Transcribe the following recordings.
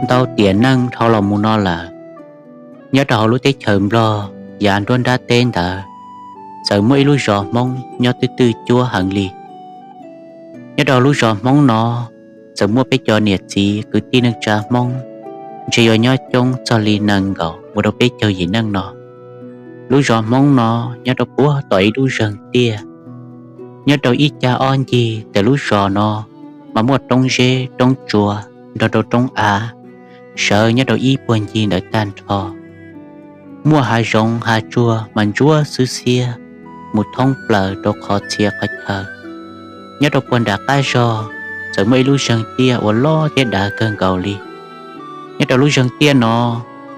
Ntau tiam neej dhau los mus no lawm, nyob rau hauv lub teb chaws Nplog yav nruab nrab teb ntawd, txawm muaj ib lub zos Hmoob nyob twj twj cuab heev li. Nyob rau lub zos Hmoob no, txawm muaj peb cov niam txiv kwv tij neej tsa Hmoob ntshe yuav nyob coob txog li nees nkaum mus rau peb caug yim neej no. Lub zos Hmoob no nyob rau puag tom ib lub zeeg tiaj. Nyob rau ib cag ob ncig ntawm lub zos no mas muaj roob zeb roob tsua nrog rau roob av sawv nyob rau ib puag ncig ntawd tag nrho. Muaj hav zoov hav tsuag mas ntsuab xwb xiab mus thoob plaws rau qhov txhia qhov chaw. Nyob rau puag nram qab zog txawm muaj ib lub zeeg tiaj uas loj thiab dav kawg nkaus li. Nyob rau lub zeeg tiaj no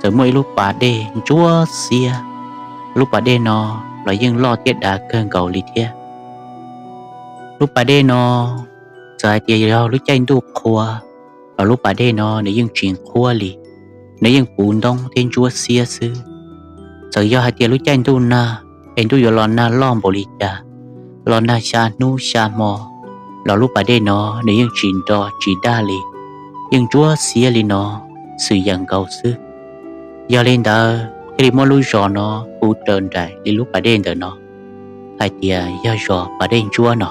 txawm muaj ib lub pas dej ntsuab xiab. Lub pas dej no los yeej loj thiab dav kawg nkaus li thiab. Lub pas dej no txawm hais tias yog lub caij ntuj qhua los lub pas dej no nws yeej tsis qhuav li, nws yeej puv ntoob thiab ntsuab xiab xwb. Txawm yog hais tias lub caij ntuj nag es ntuj yuav los nag loj npaum li cas, los nag xya hnub xya hmo, los lub pas dej no nws yeej tsis nro tsis daj li, yeej ntsuab xiab li no xwm yam nkaus xwb. Yog li ntawd thiaj li muab lub zos no hu raws nraim li lub pas dej ntawm no hais tias yog zos pas dej ntsuab no.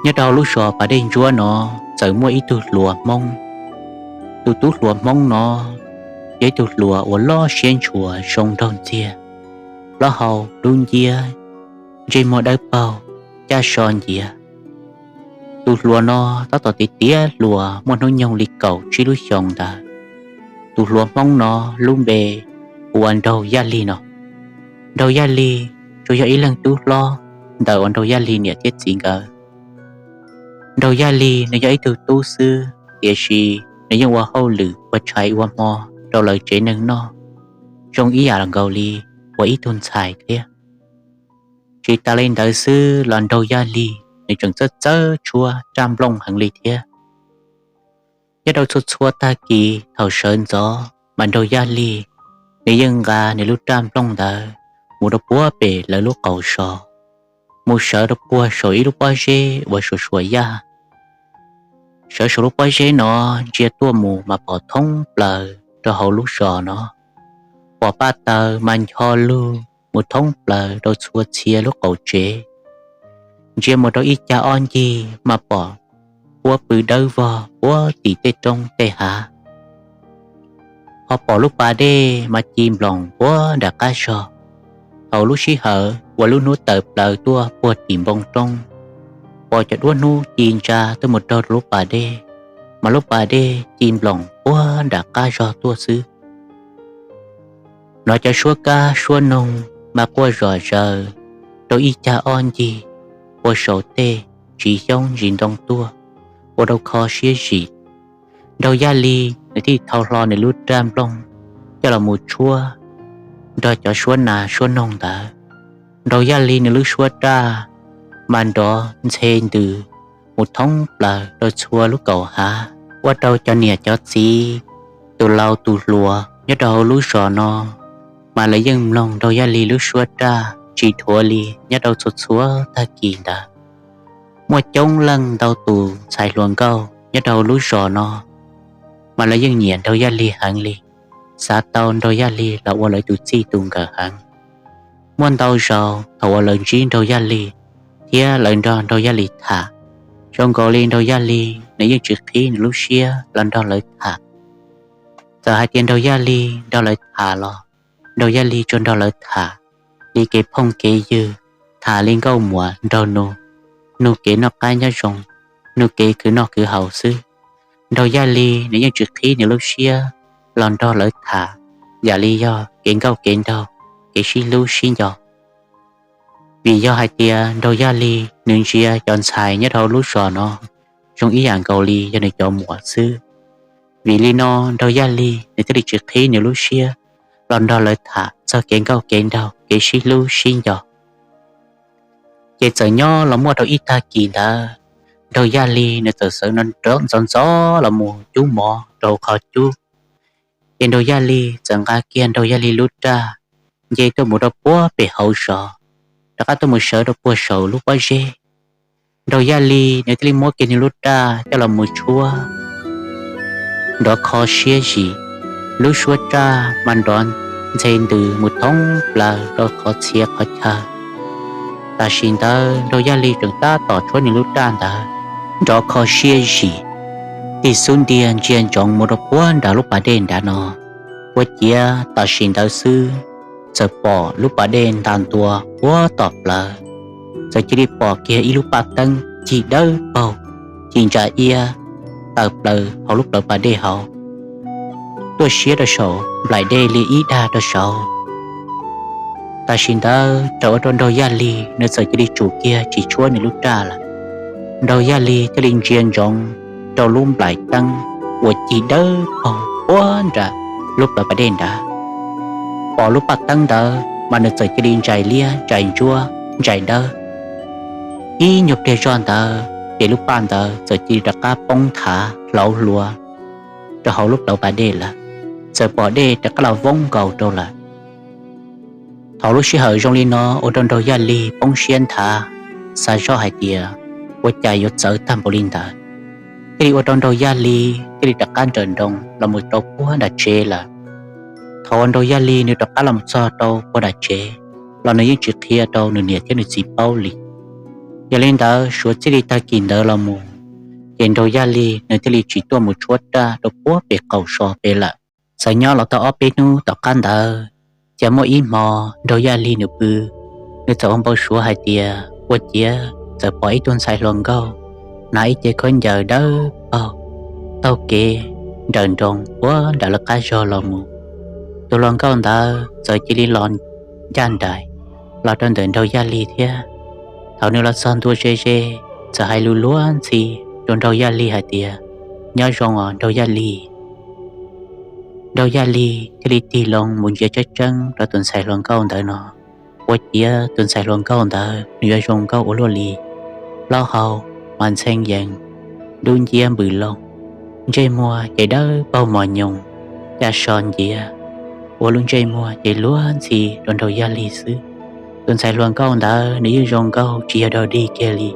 Nyob rau lub zos pas dej ntsuab no txawm muaj ib tug hluas Hmoob. Tus tub hluas Hmoob no yog ib tug hluas uas loj siab ntshua zoo nraug ntxiag, plaub hau dub nciab, ntsej muag dawb paug, caj so nciav. Tus hluas no tab tom tiav tiav hluas muaj hnub nyoog li kaum tsib lub xyoos ntawd. Tus hluas Hmoob no lub npe hu ua Nraug Yaj Lig no. Nraug Yaj Lig tsuas yog ib leeg tub hlob ntawm uas Nraug Yaj Lig niam thiab txiv nkawd. Nraug Yaj Lig nws yog ib tug tub xwb, tiam sis nws yeej ua hauj lwm ua tshais ua hmo rau lawv tsev neeg noj, zoo ib yam nkaus li ua ib tug ntxhais thiab. Tsis tas li ntawd xwb los Nraug Yaj Lig nws tseem txawj txawj tshuab raj nplooj heev li thiab. Nyob rau txhua txhua tag kis thaum sawv ntxov mas Nraug Yaj Lig nws yeej nqa nws lub raj nplooj ntawd mus rau puag pem lawv lub qaum zos, mus sawv rau puag saum ib lub pob zeb uas suam suam yaj. Sawv saum lub pob zeb no ntsia tuaj mus mas pom thoob plaws rau hauv lub zos no, pom paj taws mas ncho lug mus thoob plaws rau txhua txhia lub qaum tsev. Ntsia mus rau ib cag ob ncig mas pom huab pw dawb vog puag tim tej roob tej hav. Ho pom lub pas dej mas ci nploos puag nram qab zog. Thaum lub sij hawm uas lub hnub tawm plaws tuaj puag tim npoo roob, pom cov duab hnub ci ntsa tuaj mus raug rau lub pas dej, mas lub pas dej ci nploos puag nram qab zog tuaj xwb. Hnov cov suab kab suab noog mas quaj zom zaws rau ib cag ob ncig, ua saum tej ntsis xyoob ntsis ntoo tuaj, ua rau kho siab zim. Nraug Yaj Lig nws thiaj thau hlo nws lub raj nplooj coj los mus tshuab nrog cov suab nas suab noog ntawd. Nraug Yaj Lig nws lub suab raj mas nrov ntxhe ntws mus thoob plaws rau txhua lub kaum hav, ua rau cov niam cov txiv, tus laus tus hluas nyob rau hauv lub zos no mas lawv yeej mloog Nraug Yaj Lig lub suab raj tsis dhuav li nyob rau txhua txhua tag kis ntawd. Muaj coob leej ntau tus ntxhais hluas nkauj nyob rau hauv lub zos no mas lawv yeej nyiam Nraug Yaj Lig heev li, xav tau Nraug Yaj Lig los ua lawv tus txij tus nkawm heev. Muaj ntau zaus thaum uas lawv ntsib Nraug Yaj Lig thiab lawv nrog Nraug Yaj Lig tham, zoo nkaus li Nraug Yaj Lig nws yeej tsis qhib nws lub siab los nrog lawv tham. Txawm hais tias Nraug Yaj Lig nrog lawv tham los Nraug Yaj Lig tsuas nrog lawv tham li kev phooj kev ywg, tham li nkauj muam nraug nus, nug kev noj qab nyob zoo, nug kev khwv noj khwv haus xwb. Nraug Yaj Lig nws yeej tsis qhib nws lub siab los nrog lawv tham yam li yog kev nkauj kev nraug, kev sib hlub sib nco. Vim yog hais tias Nraug Yaj Lig nws ntsia cov ntxhais nyob rau hauv lub zos no zoo ib yam nkaus li yog nws cov muam xwb. Vim li no Nraug Yaj Lig nws thiaj li tsis qhib nws lub siab los nrog lawv tham txog kev nkauj kev nraug, kev sib hlub sib nco. Ces txawm nyob los muaj rau ib tag kis ntawd, Nraug Yaj Lig nws txawm sawv ntxov ntxov los mus cub mov rau hauv qhov cub. Ces Nraug Yaj Lig txawm nqa kiag Nraug Yaj Lig lub raj nce tuaj mus rau puag pem hauv zos. rov qab tuaj mus sawv rau puag saum lub pob zeb. Nraug Yaj Lis nws thiaj li muab kiag nws lub raj coj los mus tshuab nrov kho siab zim. Lub suab raj mas nrov ntxhe ntws mus thoob plaws rau qhov txhia qhov chaw. Tam sim ntawd nraug Yaj Lis tseem tab tom tshuab nws lub raj ntawd, nrov kho siab zim, tig xub ntiag ntsia ntsoov mus rau puag nram lub pas dej nrad no. Ua ciav tam sim ntawd xwb, txawm pom lub pas dej nta ntua puag tom plawv, txawm cia li pom kiag ib lub paj teeb ci dawb paug, ci ntsa iab, tawm plaws hauv lub plawv pas dej hauv, tuaj siab rau saum nplaim dej li ib dag rau saud. Tam sim ntawd raws ua rau nraug Yaj Lis nws txawm cia li tsum kiag tsis tshuab nws lub raj lawm. Nraug Yaj Lis thiaj li ntsia ntsoov rau lub nplaim teeb uas ci dawb paug puag nram lub plawv pas dej nrad. Pom lub paj teeb ntawd mas nws txawm cia li ntsais liab ntsais ntsuab ntsais dawb. Ib nyuag pliag zoj ntawd ces lub paj ntawd txawm cia li rov qab poob thav hlauv hluav rau hauv lub plawv pas dej lawm. Txawm pom dej rov qab los voob nkaus rau lawm. Thaum lub sij hawm zoo li no ua rau nraug Yaj Lis poob siab nthav, xav zoj hais tias ua cas yuav txawv tag npaum li ntawd. Thiaj li ua rau nraug Yaj Lis thiaj li rov qab nrawm nroos los mus rau puag nram tsev lawm. Thaum uas nraug Yaj Lis nws rov qab los txog rau puag nram tsev los nws yeej tsis qhia rau nws niam thiab nws txiv paub li. Yog li ntawd suav txij li tag kis ntawd los mus, ces nraug Yaj Lis nws thiaj li tsis tuaj mus tshuab raj rau puag pem qaum so pem lawm. Txawm nyob los tau ob peb hnub tom qab ntawd, ces muaj ib hmo nraug Yaj Lis nws pw, nws txawm ua npau suav hais tias ua ciav txawm pom ib tug ntxhais hluas nkauj hnav ib cev khaub ncaws dawb paug taug kev nrawm nroos puag nram lawv qab zog los mus. Tus hluas nkauj ntawd txawm cia li los ncaj nraim los rau ntawm nraug Yaj Lis thiab. Thaum nws los txog ntua ze ze, txawm hais lus luag ntxhi rau nraug Yaj Lis hais tias, nyob zoo os nraug Yaj Lis. Nraug Yaj Lis thiaj li tig loo mus ntsia tseeb tseeb rau tus ntxhais hluas nkauj ntawd no. Ua ciav tus ntxhais hluas nkauj ntawd nws yuav zoo nkauj ua luaj li, plaub hau mas ntxhee yees, dub nciab npws loo, ntsej muag ces dawb paug mos nyoos, caj so nciav, ua lub ntsej muag ces luag ntxhi rau nraug Yaj Lis xwb. Tus ntxhais hluas nkauj ntawd nws yeej zoo nkauj tsis yog dog dig kiag li.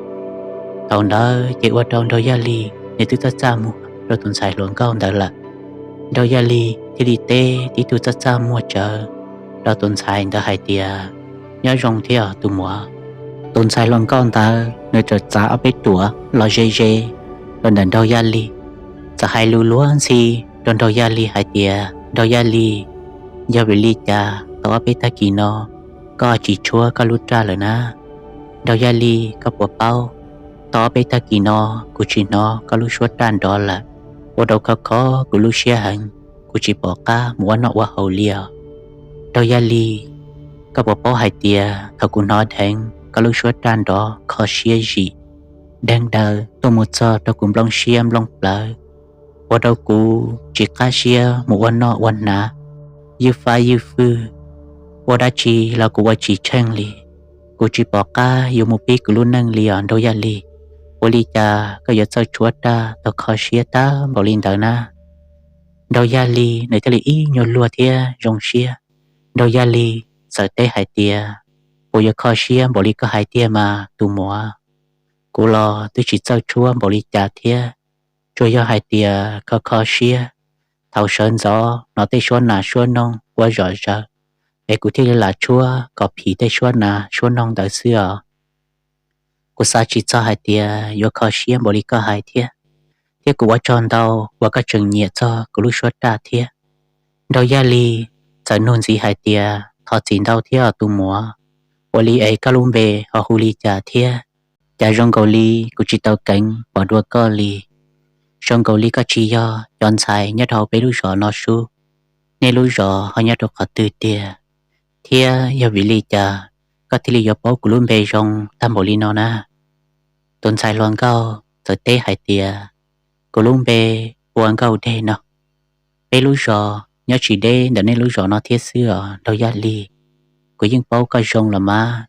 Thaum ntawd ces ua rau nraug Yaj Lis nws twb txaj txaj muag rau tus ntxhais hluas nkauj ntawd lawm. Nraug Yaj Lis thiaj li teb tib tug txaj txaj muag tsawv rau tus ntxhais ntawd hais tias, nyob zoo thiab tus muam. Tus ntxhais hluas nkauj ntawd nws txawm txav ob peb ruam los ze ze rau ntawm nraug Yaj Lis, txawm hais lus luag ntxhi rau nraug Yaj Lis hais tias, nraug Yaj Lis, yog vim li cas tau ob peb tag kis no koj tsis tshuab koj lub raj lawm na? Nraug Yaj Lis, koj puas paub, tau ob peb tag kis no kuv tsis hnov koj lub suab raj nrov lawm, ua rau khov kho kuv lub siab heev, kuv tsis pom qab mus ua noj ua haus li os. Nraug Yaj Lis, koj puas paub hais tias thaum kuv hnov dheev koj lub suab raj nrov kho siab zim, deeg daws tuaj mus txog rau kuv nplooj siab nplooj plawv, ua rau kuv tsis qab siab mus ua noj ua hnav, ywj fab ywj fwj, ua dab tsi los kuv ua tsis tsheej li. Kuv tsis pom qab yuav mus pib kuv lub neej li os nraug Yaj Lis. Ua li cas koj yuav txawj tshuab raj tau kho siab tag npaum li ntawd na? Nraug Yaj Lis nws thiaj li ib nyuag luag thiab zoo siab. Nraug Yaj Lis txawm teb hais tias, kuv yuav kho siab npaum li koj hais tiag mas tus muam, kuv los twb tsis txawj tshuab npaum li cas thiab, tsuas yog hais tias kho kho siab, thaum sawv ntxov hnov tej suab nas suab noog quaj zom zaws, es kuv thiaj li lam tshuab kom phim tej suab nas suab noog ntawd xwb os. Kuv xav tsis txog hais tias yuav kho siab npaum li koj hais thiab, thiab kuv ua tsaug ntau uas koj tseem nyiam txog kuv lub suab raj thiab. Nraug Yaj Lis txawm nug ntxiv hais tias, thov txim ntau thiab os tus muam, ua li es koj lub npe ho hu li cas thiab? Cas zoo nkaus li kuv tsis tau keev pom dua koj li. Zoo nkaus li koj tsis yog cov ntxhais nyob rau hauv peb lub zos no sub. Nej lub zos ho nyob rau qhov twg tiag? Thiab yog vim li cas koj thiaj li yuav paub kuv lub npe zoo tag npaum li no na? Tus ntxhais hluas nkauj txawm teb hais tias, kuv lub npe hu ua Nkauj Dej no. Peb lub zos nyob tsis deb ntawm nej lub zos no thiab xwb os nraug Yaj Lis. Kuv yeej paub koj zoo los mas,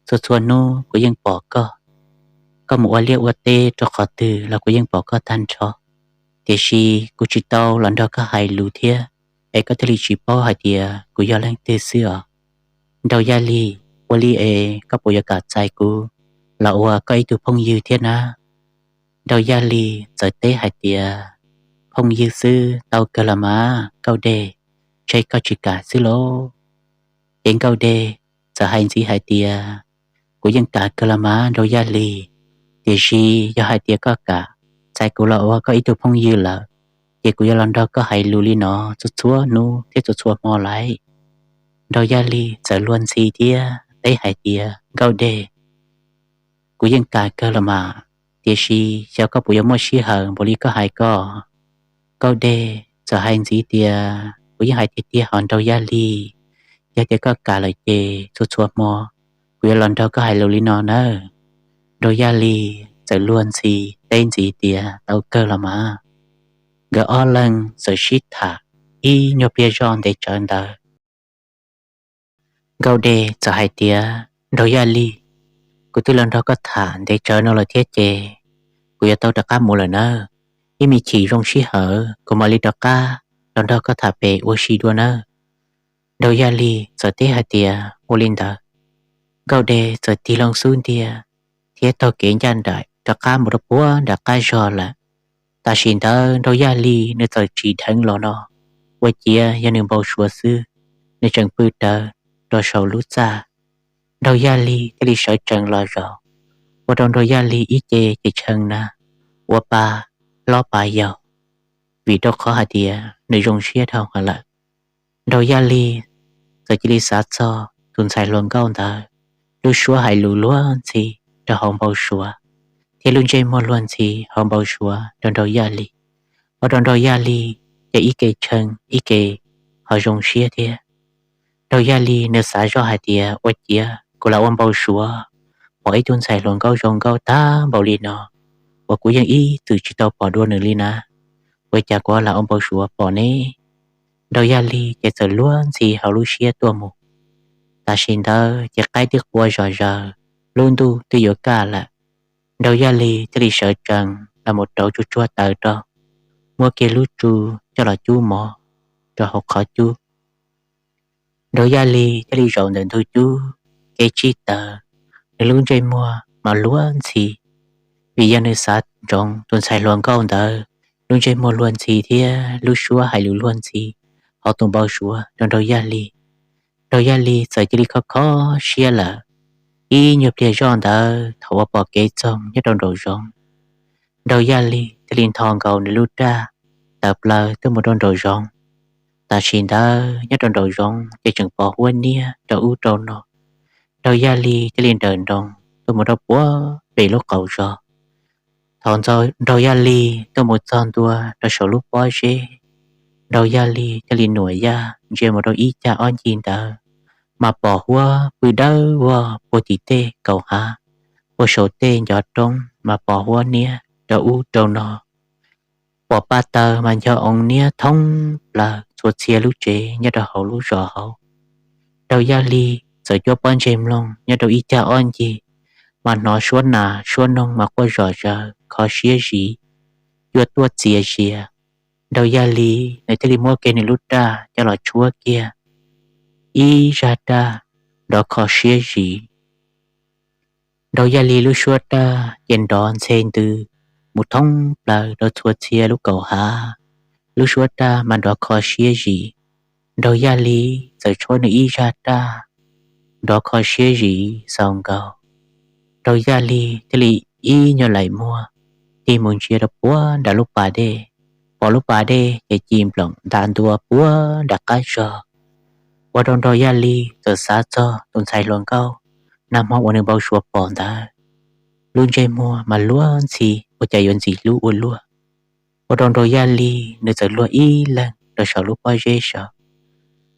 txhua txhua hnub kuv yeej pom koj. Koj mus ua liaj ua teb rau qhov twg los kuv yeej pom koj tag nrho, tiam sis kuv tsis tau los nrog koj hais lus thiab, es koj thiaj li tsis paub hais tias kuv yog leej twg xwb os nraug Yaj Lis. Ua li es koj puas yuav kam txais kuv los ua koj ib tug phooj ywg thiab na? Nraug Yaj Lis txawm teb hais tias, Phooj ywg xwb tau kawg los mas Nkauj Dej, ntshe koj tsis kam xwb lauj. Ces Nkauj Dej txawm hais ntxiv hais tias, Kuv yeej kam kawg los mas Nraug Yaj Lis, tiam sis yog hais tias koj kam txais kuv los ua koj ib tug phooj ywg lawm, ces kuv yuav los nrog koj hais lus li no txhua txhua hnub thiab txhua txhua hmo lauj. Nraug Yaj Lis txawm luag ntxhi thiab teb hais tias, Nkauj Dej, kuv yeej kam kawg los mas, tiam sis xyov koj puas yuav muaj sij hawm npaum li koj hais ko. Nkauj Dej txawm hais ntxiv tias, Kuv yeej hais tiag tiag hos Nraug Yaj Lis, yog tias koj kam lawm ces txhua txhua hmo kuv yuav los nrog koj hais lus li no nawb. Nraug Yaj Lis txawm luag ntxhi teb ntxiv tias, Tau kawg los mas. Nkawd ob leeg txawm sib tham ib nyuag pliag zoj ntev tsawv ntawd. Nkauj Dej txawm hais tias, Nraug Yaj Lis, kuv twb los nrog koj tham ntev tsawv no lawm thiab ces kuv yuav tau rov qab mus lawm nawb. Ib me chim zoo sij hawm kuv mam li rov qab los nrog koj tham pem ua si dua nawb. Nraug Yaj Lis txawm teb hais tias, Ua li ntawd. Nkauj Dej txawm tig loo xub ntiag thiab taug kev ncaj nraim rov qab mus rau puag nram qab zog lawm. Tam sim ntawd Nraug Yaj Lis nws txawm tsim dheev los no, ua ciav yog nws npau suav xwb, nws tseem pw rawv rau saum lub txaj. Nraug Yaj Lis thiaj li sawv tsees los zaum, ua rau Nraug Yaj Lis ib ce ces tshee na, ua pa hlob pa yau, vim rau qhov hais tias nws zoo siab dhau heev lawm. Nraug Yaj Lis txawm cia li xav txog tus ntxhais hluas nkauj ntawd lub suab hais lus luag ntxhi rau hauv npau suav, thiab lub ntsej muag luag ntxhi hauv npau suav rau Nraug Yaj Lis, ua rau Nraug Yaj Lis ces ib ke tshee ib ke ho zoo siab thiab. Nraug Yaj Lis nws xav zoj hais tias, Ua ciav kuv lam ua npau suav pom ib tug ntxhais hluas nkauj zoo nkauj tag npaum li no, uas kuv yeej ib txwm tsis tau pom dua nws li na, ua cas kuv lam ua npau suav pom ne? Nraug Yaj Lis ces txawm luag ntxhi hauv lub siab tuaj mus. Tam sim ntawd ces qaib twb qua zom zaws, lub ntuj twb yuav kaj lawm. Nraug Yaj Lis thiaj li sawv tsees los mus rauv tsuag tsuag taws rau, muab kiag lub tsu coj los cub mov rau hauv qhov cub. Nraug Yaj Lis thiaj li zaum ntawm ntug cub kev tsib taws, nws lub ntsej muag mas luag ntxhi, vim yog nws xav ntsoov tus ntxhais hluas nkauj ntawd lub ntsej muag luag ntxhi thiab lub suab hais lus luag ntxhi hauv tus npau suav rau Nraug Yaj Lis. Nraug Yaj Lis txawm cia li kho kho siab lawm. Ib nyuag pliag zoj ntawd thaum uas pom kev txoog nyob rau nraum zoov, Nraug Yaj Lis thiaj li nthos nkaus nws lub raj tawm plaws tuaj mus rau nraum zoov. Tam sim ntawd nyob rau nraum zoov ces tseem pom huab niab rau ub rau no. Nraug Yaj Lis thiaj li nrawm nroos tuaj mus rau puag pem lub qaum zos. Thaum Nraug Yaj Lis tuaj mus txog ntua rau saum lub pob zeb, Nraug Yaj Lis thiaj li nuam yaj ntsia mus rau ib cag ob ncig ntawd, mas pom huab pw dawb vog puag tim tej kaum hav, puag saum tej ncov roob mas pom huab niab rau ub rau no. Pom pa taws mas nco oo niab thoob plaws txhua txhia lub tsev nyob rau hauv lub zos hauv. Nraug Yaj Lis txawm cuab pob ntseg mloog nyob rau ib cag ob ncig, mas hnov suab nas suab noog mas quaj zom zaws kho siab zis, yuav tuaj txias zias. Nraug Yaj Lis nws thiaj li muab kiag nws lub raj coj los tshuab kiag ib zaj raj nrov kho siab zis. Nraug Yaj Lis lub suab raj ces nrov ntxhe ntws mus thoob plaws rau txhua txhia lub kaum hav. Lub suab raj mas nrov kho siab zis. Nraug Yaj Lis txawm tshuab nws ib zaj raj nrov kho siab zis xaus nkaus. Nraug Yaj Lis thiaj li ib nyuag laim muag tig mus ntsia rau puag nram lub pas dej, pom lub pas dej ces ci nploom nta ntua puag nram qab zog. Ua rau Nraug Yaj Lis txawm xav txog tus ntxhais hluas nkauj nag hmo uas nws npau suav pom ntawd, lub ntsej muag mas luag ntxhi ua cas yuav ntxim hlub ua luaj. Ua rau Nraug Yaj Lis nws txawm luag ib leeg rau saum lub pob zeb saud.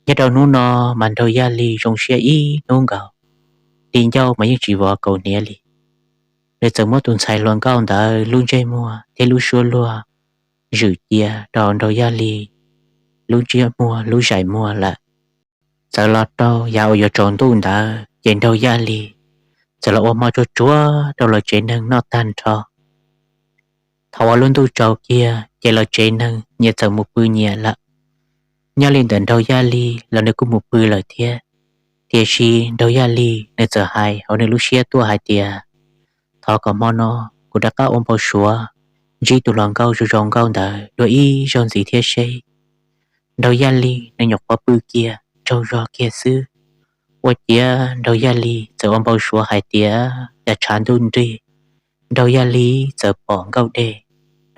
Nyob rau hnub no mas Nraug Yaj Lis zoo siab ib hnub nkaus, di ncauj mas yeej tsis vov kaus hniav li. Nws txawm muab tus ntxhais hluas nkauj ntawd lub ntsej muag thiab lub suab luag zwm cia rau Nraug Yaj Lis lub ntsej muag lub zais muag lawm. Txawm los rau yav uas yuav tsaus ntuj ntawd ces Nraug Yaj Lis txawm los ua hmo tsuag tsuag rau lawv tsev neeg noj tag nrho. Thaum uas lub ntuj tsaus kiag ces lawv tsev neeg nyias txawm mus pw nyias lawm. Nyob li ntawm Nraug Yaj Lis los nws kuj mus pw lawm thiab. Tiam sis Nraug Yaj Lig nws txawm hais hauv nws lub siab tuaj hais tias, thov kom hmo no kuv rov qab ua npau suav ntsib tus hluas nkauj zoo zoo nkauj ntawd dua ib zaug ntxiv thiab seb. Nraug Yaj Lig nws nyuam qhuav pw kiag tsaug zog kiag xwb, ua ciav Nraug Yaj Lig txawm ua npau suav hais tias cas tshav ntuj nrig, Nraug Yaj Lig txawm pom Nkauj Dej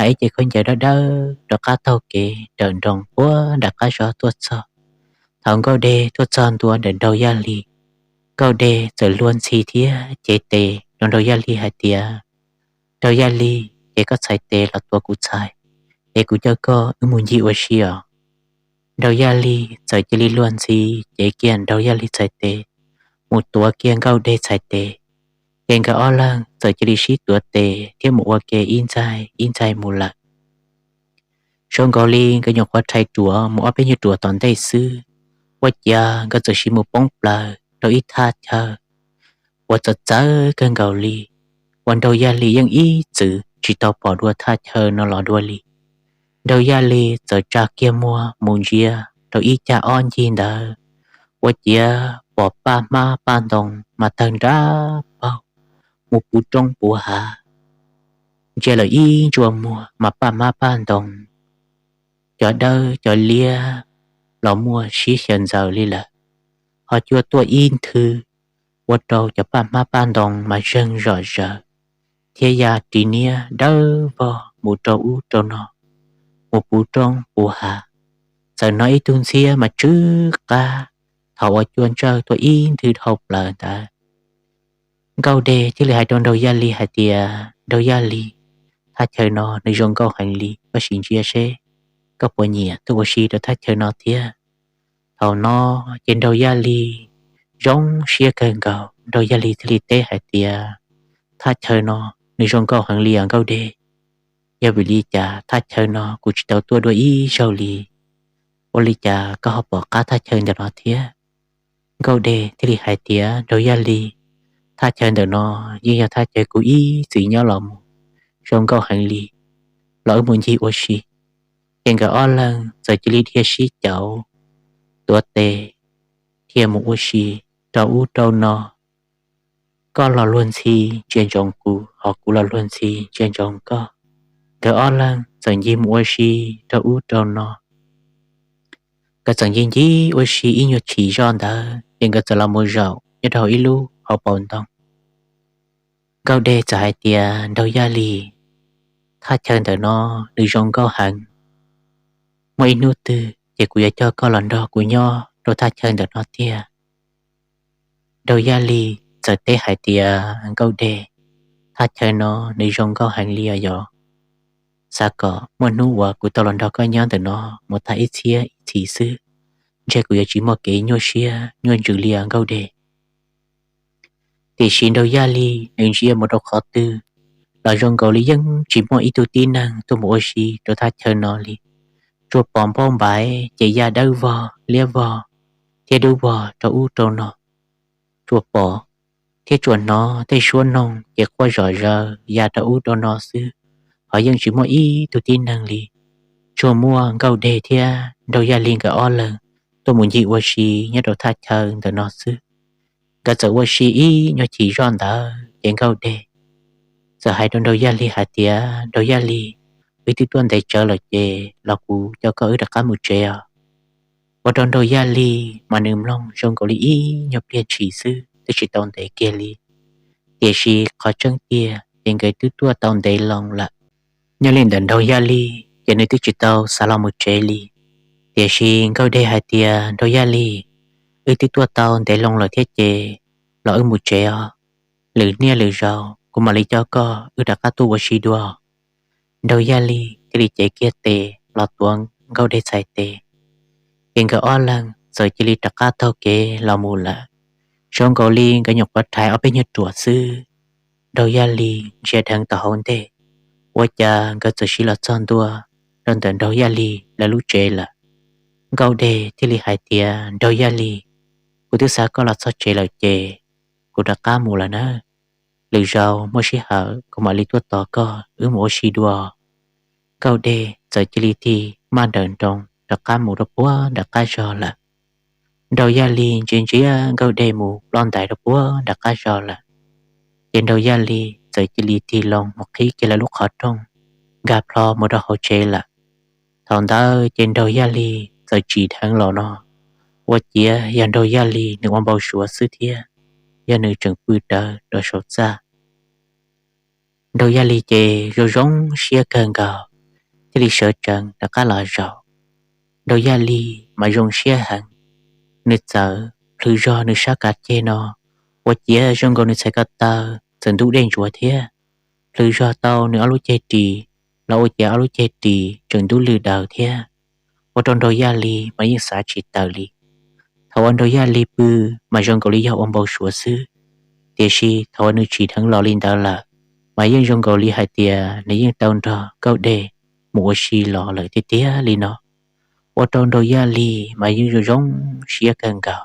hnav ib cev khaub ncaws dawb dawb rov qab taug kev nrawm nroos puag nram qab zos tuaj txog. Thaum Nkauj Dej tuaj txog ntua ntawm Nraug Yaj Lig, Nkauj Dej txawm luag ntxhi thiab cev tes rau Nraug Yaj Lig hais tias, Nraug Yaj Lig, ces koj txhais tes los tuav kuv txhais, es kuv coj koj wb mus ncig ua si os. Nraug Yaj Lig txawm cia li luag ntxhi cev kiag Nraug Yaj Lig txhais tes mus tuav kiag Nkauj Dej txhais tes, ces nkawd ob leeg txawm cia li sib tuav tes thiab mus ua ke ib ntxaig ib ntxaig mus lawm. Zoo nkaus li nkawd nyuam qhuav rhais ruam mus ob peb nyuag ruam tom ntej xwb, ua ciav nkawd txawm sis mus poob plaws rau ib thaj chaw uas txawv txawv kawg nkaus li, uas Nraug Yaj Lig yeej ib txwm tsis tau pom dua thaj chaw no los dua li. Nraug Yaj Lig txawm tsa kiag muag mus ntsia rau ib cag ob ncig ntawd, ua ciav pom paj hmab paj ntoo mas tawg nrab paug mus puv roob puv hav. Ntsia lawm ib ntsuas muag mas paj hmab paj ntoo, cov dawb cov liab los muaj sib xyaw ntxaws li lawm, ho cua tuaj ib nthwv ua rau cov paj hmab paj ntoo mas zeeg zom zaws, thiab ya ris niab dawb vog mus rau ub rau no, mus puv roob puv hav. Txawm hnov ib tug ntxhiab mas tsw qab thaum uas cua ntsawj tuaj ib nthwv dhau plaws ntawd. Nkauj Dej thiaj li hais rau Nraug Yaj Lig hais tias, Nraug Yaj Lig, thaj chaw no nws zoo nkauj heev li, koj sim ntsia seb koj puas nyiam tuaj ua si rau thaj chaw no thiab. Thaum no ces Nraug Yaj Lig zoo siab kawg nkaus, Nraug Yaj Lig thiaj li teb hais tias, thaj chaw no nws zoo nkauj heev li os Nkauj Dej. Yog vim li cas thaj chaw no kuv tsis tau tuaj dua ib zaug li? Ua li cas koj ho pom qab thaj chaw ntawm no thiab? Nkauj Dej thiaj li hais tias, Nraug Yaj Lig, thaj chaw ntawm no yeej yog thaj chaw kuv ib txwm nyob los mus, zoo nkauj heev li, los wb mus ncig ua si. Ces nkawd ob leeg txawm cia li dhia sib caum tuav tes dhia mus ua si rau ub rau no. Koj los luag ntxhi ntsia ntsoov kuv, ho kuv los luag ntxhi ntsia ntsoov koj. Nkawd ob leeg txawm ncig mus ua si rau ub rau no. Nkawd txawm ncig ncig ua si ib nyuag chim zoj ntawd ces nkawd txawm los mus zaum nyob rau hauv ib lub hauv paus ntoo. Nkauj Dej txawm hais tias, Nraug Yaj Lig, thaj chaw ntawm no nws zoo nkauj heev. Muaj ib hnub twg ces kuv yuav coj koj los nrog kuv nyob rau thaj chaw ntawm no tiag. Nraug Yaj Lig txawm teb hais tias, Nkauj Dej, thaj chaw no nws zoo nkauj heev li os yog. Xav kom muaj hnub uas kuv tau los nrog koj nyob ntawm no mus tag ib txhiab ib txhis xwb, ntshe kuv yuav tsis muaj kev nyuaj siab nyuaj ntsws li os Nkauj Dej. Tiam sis Nraug Yaj Lig nws ntsia mus rau qhov twg los zoo nkaus li yeej tsis muaj ib tug tib neeg tuaj mus ua si rau thaj chaw no li. Tsuas pom npauj npaiv ces ya dawb vog liab vog thiab dub vog rau ub rau no. Tsuas pom thiab tsuas hnov tej suab noog ces quaj zom zaws ya rau ub rau no xwb, ho yeej tsis muaj ib tug tib neeg li. Tsuas muaj Nkauj Dej thiab Nraug Yaj Lig nkawd ob leeg tuaj mus ncig ua si nyob rau thaj chaw ntawm no xwb. Nkawd txawm ua si ib nyuag chim zoj ntawd ces Nkauj Dej txawm hais rau Nraug Yaj Lig hais tias, Nraug Yaj Lig, wb twb tuaj ntev tsawv lawm ces los kuv coj koj wb rov qab mus tsev os. Ua rau Nraug Yaj Lig mas nws mloog zoo nkaus li ib nyuag pliag ntshis xwb twb tsis tau ntev kiag li. Tiam sis qhov tseeb tiag ces nkawd twb tuaj tau ntev loo lawm. Nyob li ntawm Nraug Yaj Lig ces nws twb tsis tau xav los mus tsev li. Tiam sis Nkauj Dej hais tias, Nraug Yaj Lig, wb twb tuaj tau ntev loo lawm thiab ces los wb mus tsev os. Lwm niaj lwm zaus kuv mam li coj koj wb rov qab tuaj ua si dua. Nraug Yaj Lig thiaj li cev kiag tes los tuav Nkauj Dej txhais tes, ces nkawd ob leeg txawm cia li rov qab taug kev los mus lawm. Zoo nkaus li nkawd nyuam qhuav rhais ob peb nyuag ruam xwb, Nraug Yaj Lig ntsia dheev tom hauv ntej, ua cas nkawd txawm sim los txog ntua rau ntawm Nraug Yaj Lig lawv lub tsev lawm. Nkauj Dej thiaj li hais tias, Nraug Yaj Lig, kuv twb xa koj los txog tsev lawm ces kuv rov qab mus lawm nawb. Lwm zaus muaj sij hawm kuv mam li tuaj tos koj wb mus ua si dua. Nkauj Dej txawm cia li tig maj nrawm nroos rov qab mus rau puag nram qab zog lawm. Nraug Yaj Lis ntsia ntsia Nkauj Dej mus ploj ntais rau puag nram qab zos lawm, ces Nraug Yaj Lis txawm cia li tig loo mus qhib kiag lawv lub qhov rooj, nkag plho mus rau hauv tsev lawm. Thaum ntawd ces Nraug Yaj Lis txawm tsim dheev los no, ua ciav yog Nraug Yaj Lis nws ua npau suav xwb thiab, yog nws tseem pw rawv rau saum txaj. Nraug Yaj Lis ces zoo zoo siab kawg nkaus, thiaj li sawv tsees rov qab los zaum. Nraug Yaj Lis mas zoo siab heev, nws txawm plhws zog nws sab kav ceg no, ua ciav zoo nkaus nws txhais ko taw txawm ntub dej ntsuav thiab, plhws zog tau nws ob lub ceg ris, los ua ciav ob lub ceg ris tseem ntub lwj daws thiab, ua rau Nraug Yaj Lis mas yeej xav tsis tawm li. Thaum uas Nraug Yaj Lis pw mas zoo nkaus li yog ua npau suav xwb, tiam sis thaum uas nws tsim dheev los li ntawd lawm, mas yeej zoo nkaus li hais tias nws yeej tau nrog Nkauj Dej mus ua si los lawm tiag tiag li no, ua rau Nraug Yaj Lis mas yeej zoo zoo siab kawg nkaus.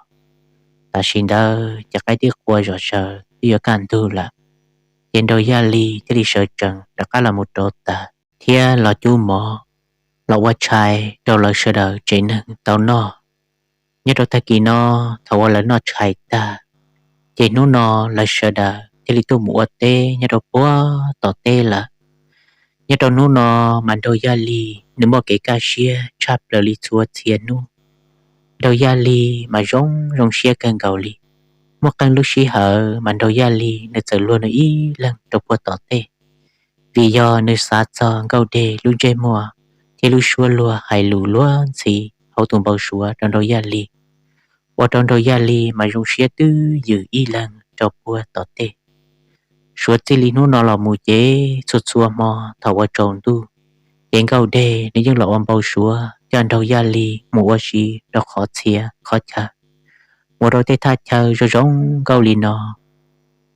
Tam sim ntawd ces qaib tib qua zom zaws twb yuav kaj ntug lawm, ces Nraug Yaj Lis thiaj li sawv tsees rov qab los mus rauv taws thiab los cub mov, los ua tshais rau lawv sawv daws tsev neeg tau noj. Nyob rau tag kis no, thaum uas lawv noj tshais tag, ces hnub no lawv sawv daws thiaj li tuaj mus ua teb nyob rau puag tom teb lawm. Nyob rau hnub no mas Nraug Yaj Lis nws muaj kev kaj siab tshaj plaws li txhua txhia hnub. Nraug Yaj Lis mas zoo zoo siab kawg nkaus li. Muaj qee lub sij hawm mas Nraug Yaj Lis nws txawm luag nws ib leeg rau puag tom tej, vim yog nws xav txog Nkauj Dej lub ntsej muag thiab lub suab luag hais lus luag ntxhi hauv tus npau suav rau Nraug Yaj Lis, ua rau Nraug Yaj Lis mas zoo siab twb ywm ib leeg rau puag tom tej. Suav txij li hnub no los mus ces txhua txhua hmo thaum ua tsaus ntuj, ces Nkauj Dej nws yeej los ua npau suav coj Nraug Yaj Lis mus ua si rau qhov txhia qhov chaw, mus rau tej thaj chaw zoo zoo nkauj li no.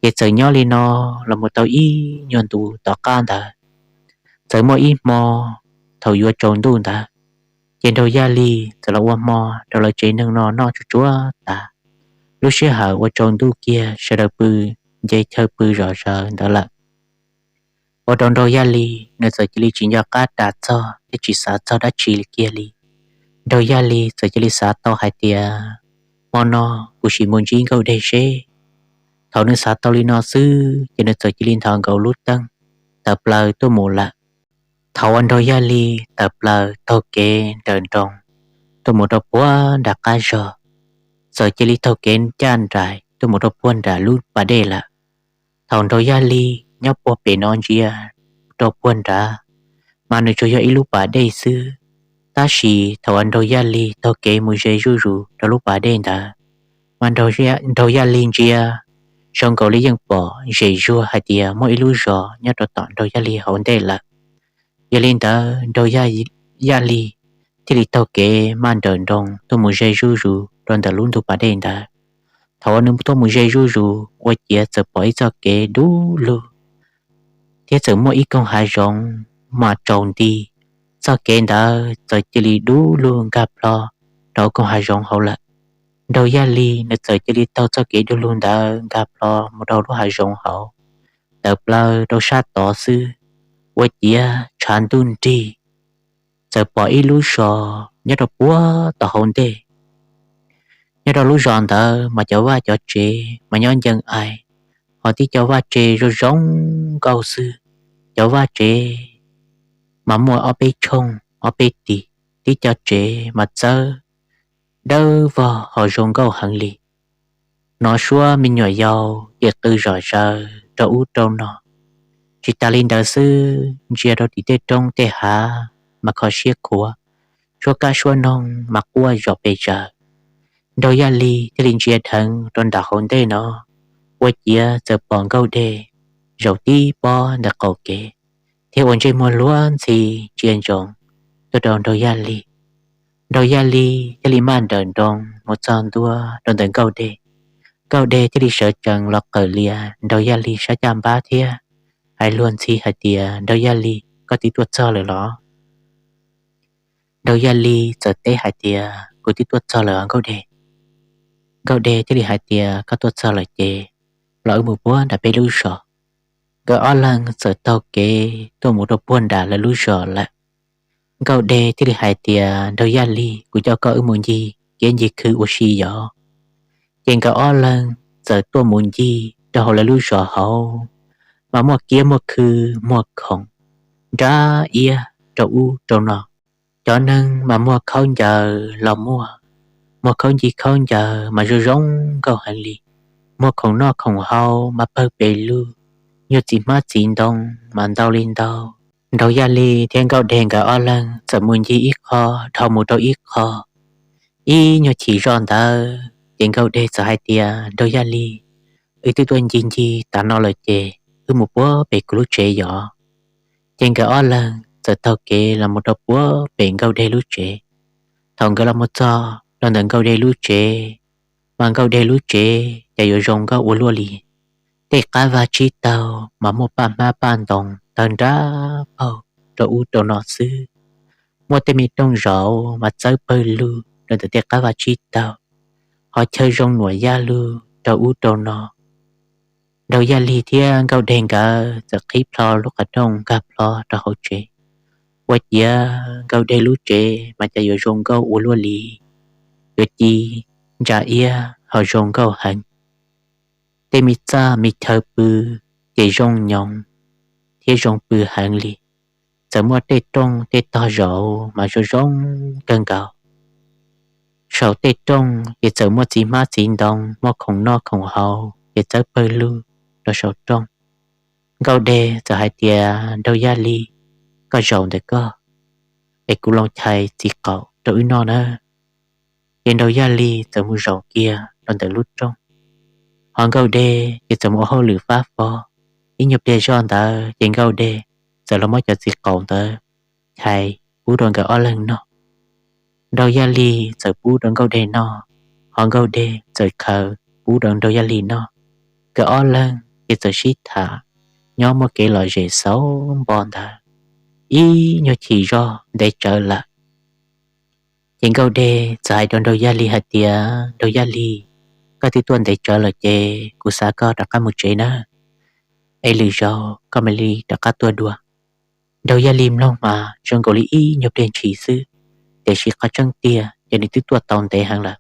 Ces txawm nyob li no los mus tau ib nyuag ntu tom qab ntawd, txawm muaj ib hmo thaum yuav tsaus ntuj ntawd, ces Nraug Yaj Lis txawm los ua hmo rau lawv tsev neeg no noj tsuj tsuav tas. Lub sij hawm ua tsaus ntuj kiag sawv daws pw nce chaw pw zom zaws ntawd lawm, ua rau Nraug Yaj Lis nws txawm cia li tsis nco qab ras txog thiab tsis xav txog dab tsi li kiag li. Nraug Yaj Lis txawm cia li xav tau hais tias hmo no kuv sim mus ntsib Nkauj Dej seb. Thaum nws xav tau li no xwb ces nws txawm cia li nthos nkaus lub teeb tawm plaws tuaj mus lawm. Thaum uas Nraug Yaj Lis tawm plaws taug kev nrawm nroos tuaj mus rau puag nram qab zos, txawm cia li taug kev ncaj nraim tuaj mus rau puag nram lub pas dej lawm. Thaum Nraug Yaj Lis nyob puag pem no ntsia rau puag nrad, mas nws tsuas yog ib lub pas dej xwb. Tab sis thaum uas Nraug Yaj Lis taug kev mus ze zuj zus rau lub pas dej ntawd, mas Nraug Yaj Lis ntsia zoo nkaus li yeej pom zem zuag hais tias muaj ib lub zos nyob rau tom Nraug Yaj Lis hauv ntej lawm. Yog li ntawd Nraug Yaj Lis thiaj li taug kev maj nrawm nroos tuaj mus ze zuj zus rau ntawm lub ntug pas dej ntawd. Thaum uas nws tuaj mus ze zuj zus ua ciav txawm pom ib txoj kev dub lug thiab txawm muaj ib koog hav zoov mas tsaus nti. Txoj kev ntawd txawm cia li dub lug nkag plho rau koog hav zoov hauv lawm. Nraug Yaj Lis nws txawm cia li taug txoj kev dub lug ntawd nkag plho mus rau lub hav zoov hauv, tawm plaws rau sab tod xwb, ua ciav tshav ntuj nrig, txawm pom ib lub zos nyob rau puag tom hauv ntej. Nyob rau lub zos ntawd mas cov vaj cov tsev mas nyob ncees ais, ho tib co vaj tsev zoo zoo nkauj xwb. Cov vaj tsev mas muaj ob peb tshooj ob peb tis, tib co tsev mas txawb dawb vog ho zoo nkauj heev li. Hnov suab me nyuam yaus ces qw zom zaws rau ub rau no. Tsis tas li ntawd xwb, ntsia rau tim tej roob tej hav mas kho siab khuav, suab kab suab noog mas quaj zom pes zaws. Nraug Yaj Lis thiaj li ntsia dheev rau nram hauv ntej no, ua ciav txawm pom Nkauj Dej zaum tib pob ntawm qaum kev, thiab ua ntsej muag luag ntxhi ntsia ntsoov tuaj rau Nraug Yaj Lis. Nraug Yaj Lis thiaj li maj nrawm nroos mus txog ntua rau ntawm Nkauj Dej. Nkauj Dej thiaj li sawv tsees los qawm lias Nraug Yaj Lis sab caj npab thiab hais luag ntxhi hais tias, Nraug Yaj Lis, koj twb tuaj txog lawm los? Nraug Yaj Lis txawm teb hais tias, Kuv twb tuaj txog lawm os Nkauj Dej. Nkauj Dej thiaj li hais tias, Koj tuaj txog lawm ces los wb mus puag nram peb lub zos. Nkawd ob leeg txawm taug kev tuaj mus rau puag nram lawv lub zos lawm. Nkauj Dej thiaj li hais tias, Nraug Yaj Lis, kuv coj koj wb mus ncig kiab ncig khw ua si yos. Ces nkawd ob leeg txawm tuaj mus ncig rau hauv lawv lub zos hauv, mas muaj kiab muaj khw, muaj khoom nrab iab rau ub rau no. Cov neeg mas muag khaub ncaws los muaj, muag khaub ncaws khaub ncaws mas zoo zoo nkauj heev li, muag khoom noj khoom haus mas pawg pes lug, nyuag txiv hmab txiv ntoo mas ntau li ntau. Nraug Yaj Lig thiab Nkauj Dej nkawd ob leeg txawm mus ncig ib qho dhau mus rau ib qho, ib nyuag chim zoj ntawd ces Nkauj Dej txawm hais tias, Nraug Yaj Lig, wb twb tuaj ncig ncig tas no lawm ces wb mus puag pem kuv lub tsev yos. Ces nkawd ob leeg txawm taug kev los mus rau puag pem Nkauj Dej lub tsev. Thaum nkawd los mus txog rau ntawm Nkauj Dej lub tsev, mas Nkauj Dej lub tsev ces yuav zoo nkauj ua luaj li. Tej qab vaj tsib taug mas muaj paj hmab paj ntoo tawg nrab paug rau ub rau no xwb. Muaj tej me rooj zos mas txawb pawg lug rau ntawm tej qab vaj tsib taug, ho chaw zoo nuam yaj lug rau ub rau no. Nraug Yaj Lig thiab Nkauj Dej nkawd txawm qhib plho lub qhov rooj nkag plho rau hauv tsev. Ua ciav Nkauj Dej lub tsev mas cas yuav zoo nkauj ua luaj li, yuav ci ntsa iab ho zoo nkauj heev. Tej me txaj me chaw pw ces zoo nyoos thiab zoo pw heev li. Txawm muaj tej rooj tej tog zos mas zoo zoo kawg nkaus. Saum tej rooj ces txawm muaj txiv hmab txiv ntoo, muaj khoom noj khoom haus ces txawb pawg lug rau saum rooj. Nkauj Dej txawm hais tias, Nraug Yaj Lig, koj zaum ntawm koj, es kuv los chais txiv qaum rau wb noj nawb. Ces Nraug Yaj Lig txawm mus zaum kiag rau ntawm lub rooj, ho Nkauj Dej ces txawm mus ua hauj lwm fab fo. Ib nyuag pliag zoj ntawd ces Nkauj Dej txawm los muab cov txiv qaum ntawd chais pub rau nkawd ob leeg noj. Nraug Yaj Lig txawm pub rau Nkauj Dej noj, ho Nkauj Dej txawm khaws pub rau Nraug Yaj Lig noj. Nkawd ob leeg ces txawm sib tham, nyob muaj kev lom zem xauv npo ntawd ib nyuag chim zog ntev tsawv lawm. Ces Nkauj Dej txawm hais rau Nraug Yaj Lig hais tias, Nraug Yaj Lig, koj twb tuaj ntev tsawv lawm ces kuv xa koj rov qab mus tsev nawb, es lwm zaus koj mam li rov qab tuaj dua. Nraug Yaj Lig mloog mas zoo nkaus li ib nyuag pliag ntshis xwb, tiam sis qhov tseeb tiag ces nws twb tuaj tau ntev heev lawm.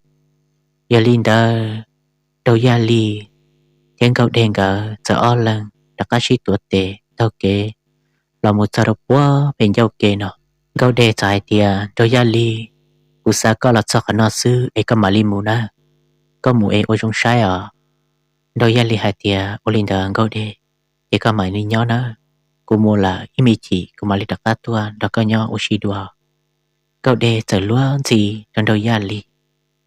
Yog li ntawd, Nraug Yaj Lig thiab Nkauj Dej nkawd txawm ob leeg rov qab sib tuav tes taug kev los mus txog rau puag pem ncauj ke no. Nkauj Dej txawm hais tias, Nraug Yaj Lig, kuv xa koj los txog qhov no xwb es koj mam li mus nawb, koj mus es ua zoo saib os. Nraug Yaj Lig hais tias, Ua li ntawd Nkauj Dej, ces koj mam li nyob nawb, kuv mus lawm ib me chim kuv mam li rov qab tuaj nrog koj nyob ua si dua. Nkauj Dej txawm luag ntxhi rau Nraug Yaj Lig.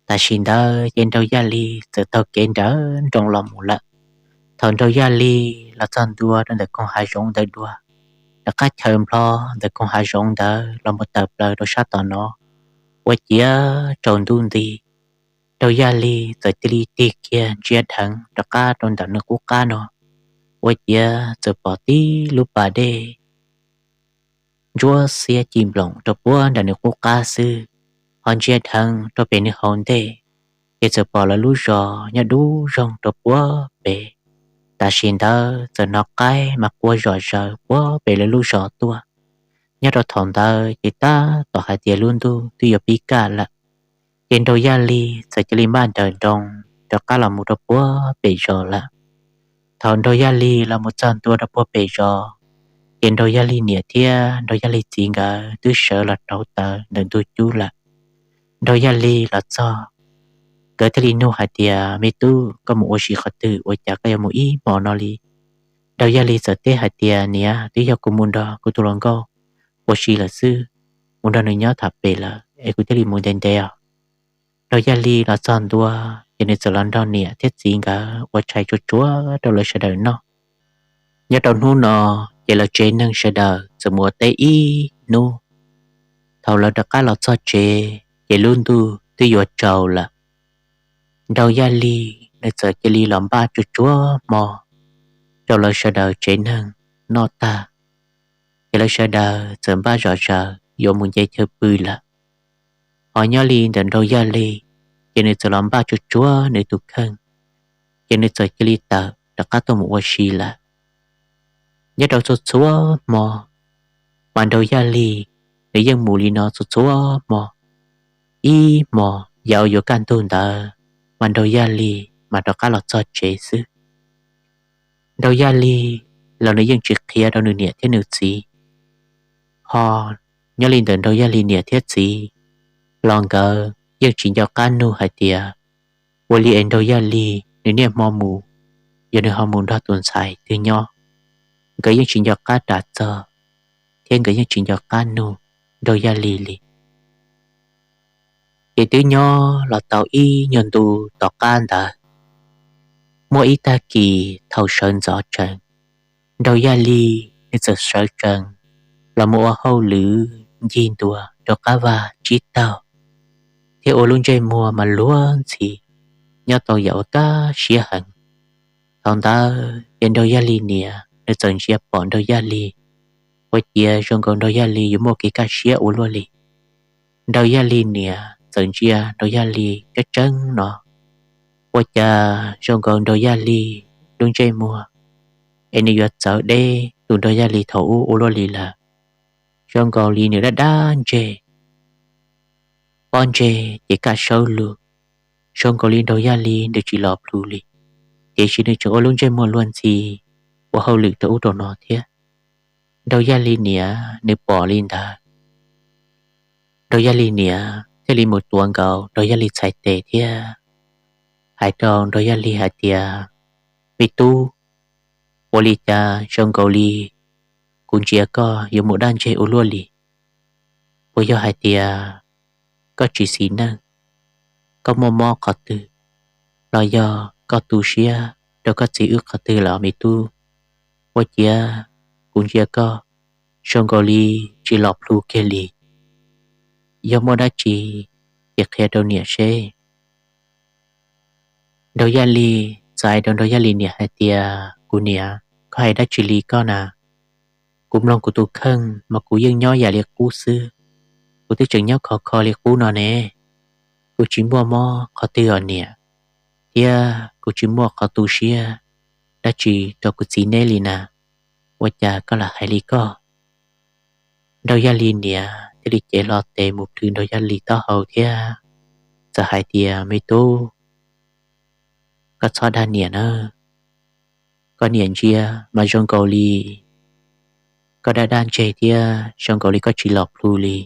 Tam sim ntawd ces Nraug Yaj Lig txawm taug kev nrawm nroos los mus lawm. Thaum Nraug Yaj Lig los txog ntua rau ntawm koog hav zoov ntawd dua, rov qab chaws nplho ntawm koog hav zoov ntawd los mus tawm plaws rau sab tom no, ua ciav tsaus ntuj nti. Nraug Yaj Lig txawm cia li tig kiag ntsia dheev rov qab rau ntawm nws qub qab no, ua ciav txawm pom tib lub pas dej ntsuab xiab ci nploos rau puag nram nws qub qab xwb. Ho ntsia dheev rau pem nws hauv ntej, ces txawm pom lawv lub zos nyob dub zoog rau puag pem. Tam sim ntawd txawm hnov qaib mas qua zom zaws puag pem lawv lub zos tuaj. Nyob rau thaum ntawd ces tab tom hais tias lub ntuj twb yuav pib kaj lawm. Ces Nraug Yaj Lig txawm cia li npaj nrawm nroos rov qab los mus rau puag pem zos lawm. Thaum Nraug Yaj Lig los mus txog ntua rau puag pem zos, ces Nraug Yaj Lig niam thiab Nraug Yaj Lig txiv nkawd twb sawv los rauv taws ntawm ntug cub lawm. Nraug Yaj Lig los txog, nkawd thiaj li nug hais tias, Me tub, koj mus ua si qhov twg ua cas koj yuav mus ib hmo no li? Nraug Yaj Lig txawm teb hais tias, Niam, twb yog kuv mus nrog kuv tus hluas nkauj ua si lawm xwb, mus nrog nws nyob tham pem lawm es kuv thiaj li mus ntev ntev os. Nraug Yaj Lig los txog ntua, ces nws txawm los nrog niam thiab txiv nkawd ua tshais tsuag tsuag rau lawv sawv daws noj. Nyob rau hnub no, ces lawv tsev neeg sawv daws txawm mus ua teb ib hnub. Thaum lawv rov qab los txog tsev, ces lub ntuj twb yuav tsaus lawm. Nraug Yaj Lig nws txawm cia li los npaj tsuag tsuag hmo rau lawv sawv daws tsev neeg noj tag, ces lawv sawv daws txawm npaj zom zaws yuav mus nce chaw pw lawm. Ho nyob li ntawm Nraug Yaj Lig, ces nws txawm los npaj tsuag tsuag nws tus kheej, ces nws txawm cia li tawm rov qab tuaj mus ua si lawm. Nyob rau txhua txhua hmo, mas Nraug Yaj Lig nws yeej mus li no txhua txhua hmo. Ib hmo, yav yuav kaj ntug ntawd mas Nraug Yaj Lis mas rov qab los txog tsev xwb. Nraug Yaj Lis los nws yeej tsis qhia rau nws niam thiab nws txiv, ho nyob li ntawm Nraug Yaj Lis niam thiab txiv los nkawd yeej tsis nco qab nug hais tias ua li es Nraug Yaj Lis nws niaj hmo mus yog nws ho mus nrog tus ntxhais twg nyob. Nkawd yeej tsis nco qab ras txog thiab nkawd yeej tsis nco qab nug Nraug Yaj Lis li. Ces twb nyob los tau ib nyuag ntu tom qab ntawd, muaj ib tag kis thaum sawv ntxov tsees, Nraug Yaj Lis nws txawm sawv tsees los mus ua hauj lwm ncig ntua rau qab vaj tsib taug thiab ua lub ntsej muag mas luag ntxhi, nyob tau yam uas kaj siab heev. Thaum ntawd ces Nraug Yaj Lis niam nws txawm ntsia pom Nraug Yaj Lis, ua ciav zoo nkaus Nraug Yaj Lis yuav muaj kev kaj siab ua luaj li. Nraug Yaj Lis niam txawm ntsia Nraug Yaj Lis tseeb tseeb no, ua cas zoo nkaus Nraug Yaj Lis lub ntsej muag es nws yuav txawv deb tus Nraug Yaj Lis thaum ub ua luaj li lawm. Zoo nkaus li nws dab dab ntseg, pob ntseg ces kaj saub lug, zoo nkaus li Nraug Yaj Lis nws tsis los plhus li, tiam sis nws tseem ua lub ntsej muag luag ntxhi ua hauj lwm rau ub rau no thiab. Nraug Yaj Lis niam nws pom li ntawd, Nraug Yaj Lis niam thiaj li mus tuav nkaus Nraug Yaj Lis txhais tes thiab hais rau Nraug Yaj Lis hais tias, Me tub, ua li cas zoo nkaus li kuv ntsia koj yuav mus dab ntseg ua luaj li? Puas yog hais tias koj tsis xis neej, koj muaj mob qhov twg, los yog koj tu siab rau koj txiv wb qhov twg lawm me tub? Ua ciav kuv ntsia koj zoo nkaus li tsis los plhus kiag li. Yog muaj dab tsi ces qhia rau niam seb. Nraug Yaj Lis txais rau Nraug Yaj Lis niam hais tias, Kuv niam, koj hais dab tsi li koj na? Kuv mloog kuv tus kheej mas kuv yeej nyob yam li qub xwb. Kuv twb tseem nyob khov kho li qub no ne. Kuv tsis muaj mob qhov twg os niam, thiab kuv tsis muaj qhov tu siab dab tsi rau kuv txiv neb li na. Ua cas koj lam hais li koj? Nraug Yaj Lis niam thiaj li cev hlo tes mus plhws Nraug Yaj Lis taub hau thiab txawm hais tias, Me tub, koj txhob dag niam nawb. Koj niam ntsia mas zoo nkaus li koj dab dab ntseg thiab zoo nkaus li koj tsis los plhus li.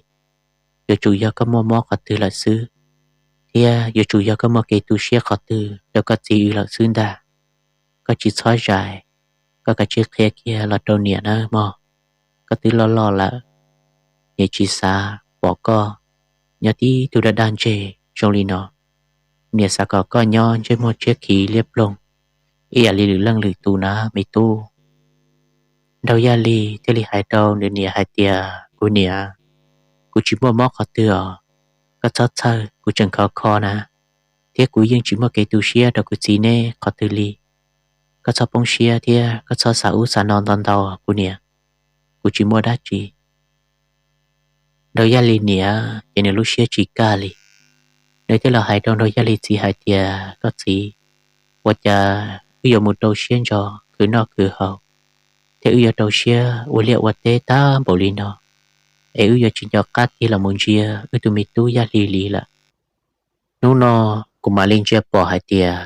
Yuav tsum yog koj muaj mob qhov twg lawm xwb, thiab yuav tsum yog koj muaj kev tu siab qhov twg rau koj txiv wb lawm xwb ntag. Koj tsis txhob zais, koj kav tsij qhia kiag los rau niam nawb mog. Koj twb loj loj lawm, niam tsis xav pom koj nyob tib tug dab dab ntseg zoo li no. Niam xav kom koj nyob ntsej muag tshiab khiv liab ploog ib yam li lwm leej lwm tus na me tub. Nraug Yaj Lis thiaj li hais rau nws niam hais tias, Kuv niam, kuv tsis muaj mob qhov twg os. Koj txhob txhawj, kuv tseem khov kho na, thiab kuv yeej tsis muaj kev tu siab rau kuv txiv neb qhov twg li. Koj txhob poob siab thiab koj txhob xav ub xav no ntau ntau kuv niam, kuv tsis muaj dab tsi. Nraug Yaj Lis niam ces nws lub siab tsis kaj li, nws thiaj los hais rau Nraug Yaj Lis txiv hais tias, Koj txiv, ua cas wb yuav mus rau siab ntso khwv noj khwv haus, thiab wb yuav rau siab ua liaj ua teb tag npaum li no, es wb yuav tsis nco qab tig los mus ntsia wb tus me tub Yaj Lis li lawm. Hnub no kuv mam li ntsia pom hais tias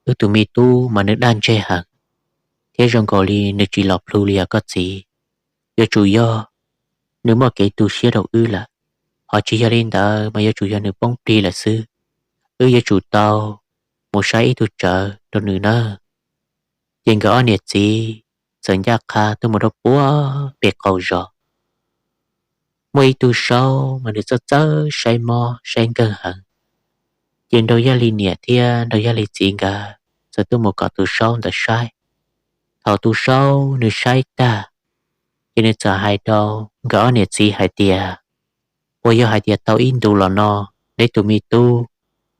wb tus me tub mas nws daj ntseg heev, thiab zoo nkaus li nws tsis los plhus li os koj txiv. Yuav tsum yog nws muaj kev tu siab rau wb lawm, ho tsis yog li ntawd mas yuav tsum yog nws poob plig lawm xwb. Wb yuav tsum tau mus saib ib tug tsawv rau nws nawb. Ces nkawd ob niam txiv txawm ncaj qha tuaj mus rau puag pem qaum zos. Muaj ib tug saub mas nws txawj txawj saib mob saib nkeeg heev. Ces Nraug Yaj Lis niam thiab Nraug Yaj Lis txiv nkawd txawm tuaj mus kom tus saub ntawd saib. Thaum tus saub nws saib tag, ces nws txawm hais rau nkawd ob niam txiv hais tias, Puas yog hais tias tau ib ntus los no neb tus me tub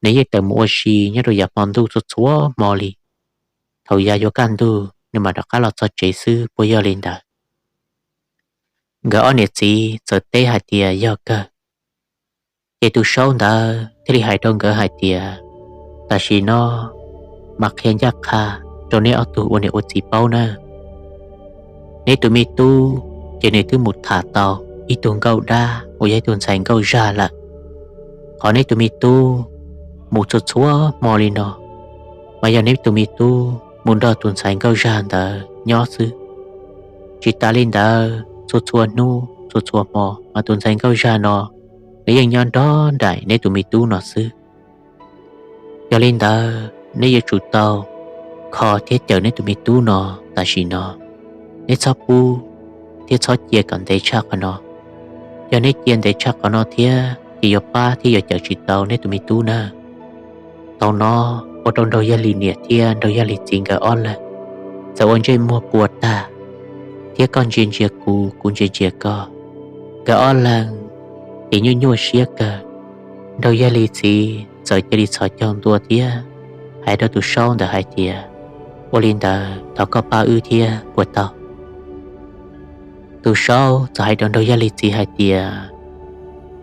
nws yeej tawm mus ua si nyob rau yav hmo ntuj txhua txhua hmo li? Thaum yav yuav kaj ntug nws mam rov qab los txog tsev xwb, puas yog li ntawd? Nkawd ob niam txiv txawm teb hais tias, Yog kawg. Ces tus saub ntawd thiaj li hais rau nkawd hais tias, Tam sim no mas qhia ncaj qha rau neb ob tug ua niam ua txiv paub nawb. Neb tus me tub ces nws twb mus tham tau ib tug nkauj dab uas yog ib tug ntxhais nkauj zaj lawm. Qhov neb tus me tub mus txhua txhua hmo li no, mas yog neb tus me tub mus nrog tus ntxhais nkauj zag ntawd nyob xwb. Tsis tas li ntawd, txhua txhua hnub txhua txhua hmo mas tus ntxhais nkauj zag no nws yeej nyob nrog nraim neb tus me tub no xwb. Yog li ntawd, neb yuav tsum tau kho thiab cawm neb tus me tub no tam sim no. Neb txhob pub thiab txhob cia kom ntev tshaj qhov no. Yog neb cia ntev tshaj qhov no thiab ces yuav pab thiab yuav cawm tsis tau neb tus me tub nawb. Thaum no, ua rau Nraug Yaj Lis niam thiab Nraug Yaj Lis txiv nkawd ob leeg txawm ua ntsej muag puas tag, thiab koj ntsia ntsia kuv, kuv ntsia ntsia koj. Nkawd ob leeg ces nyuaj nyuaj siab kawg. Nraug Yaj Lis txiv txawm cia li txhos caug ntua thiab hais rau tus saub ntawd hais tias, ua li ntawd thov koj pab wb thiab puas tau? Tus saub txawm hais rau Nraug Yaj Lis txiv hais tias,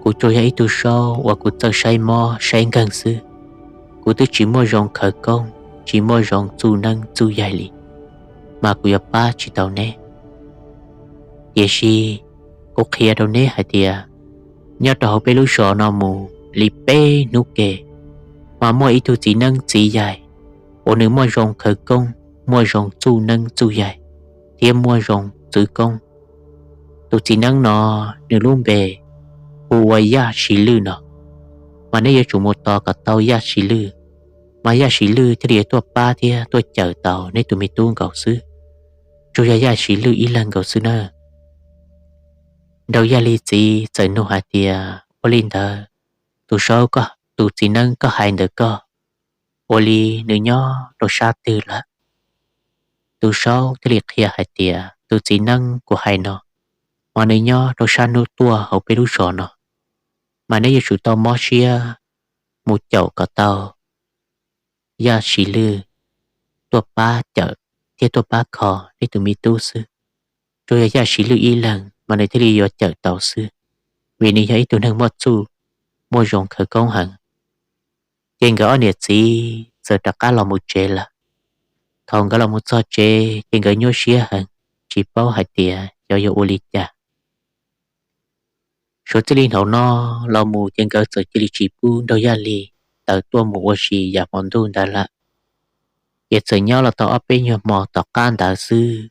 kuv tsuas yog ib tug saub uas kuv txawj saib mob saib nkeeg xwb. Kuv twb tsis muaj zoo khawv koob, tsis muaj zoo txuj neeb txuj yaig li, mas kuv yuav pab tsis tau neb. Tiam sis kuv qhia rau neb hais tias, nyob rau hauv peb lub zos no mus li peb hnub ke, mas muaj ib tug txiv neeb txiv yaig uas nws muaj zoo khawv koob, muaj zoo txuj neeb txuj yaig, thiab muaj zoo txwv koob. Tus txiv neeb no nws lub npe hu ua Yaj Sis Lwj no, mas neb yuav tsum mus tos kom tau Yaj Sis Lwj, mas Yaj Sis Lwj thiaj li tuaj pab thiab tuaj cawm tau neb tus me tub nkaus xwb. Tsuas yog Yaj Sis Lwj ib leeg nkaus xwb nawb. Nraug Yaj Lis txiv txawm nug hais tias, ua li ntawd, tus saub, tus txiv neeb koj hais ntawd koj, ua li nws nyob rau sab twg lawm? Tus saub thiaj li qhia hais tias, tus txiv neeb kuv hais no, mas nws nyob rau sab hnub tuaj hauv peb lub zos no, mas neb yuav tsum tau mob siab mus caum kom tau Yaj Sis Lwj tuaj pab cawm thiab tuaj pab kho neb tus me tub xwb. Tsuas yog Yaj Sis Lwj ib leeg mas nws thiaj li yuav cawm tau xwb, vim nws yog ib tug neeg muaj txuj, muaj zoo khawv koob heev. Ces nkawd ob niam txiv txawm rov qab los mus tsev lawm. Thaum nkawd los mus txog tsev ces nkawd nyuaj siab heev, tsis paub hais tias xyov yuav ua li cas. Suav txij li thaum no los mus ces nkawd txawm cia li tsis pub Nraug Yaj Lis tawm tuaj mus ua si yav hmo ntuj ntawd lawm. Ces txawm nyob los tau ob peb nyuag hmo tom qab ntawd xwb,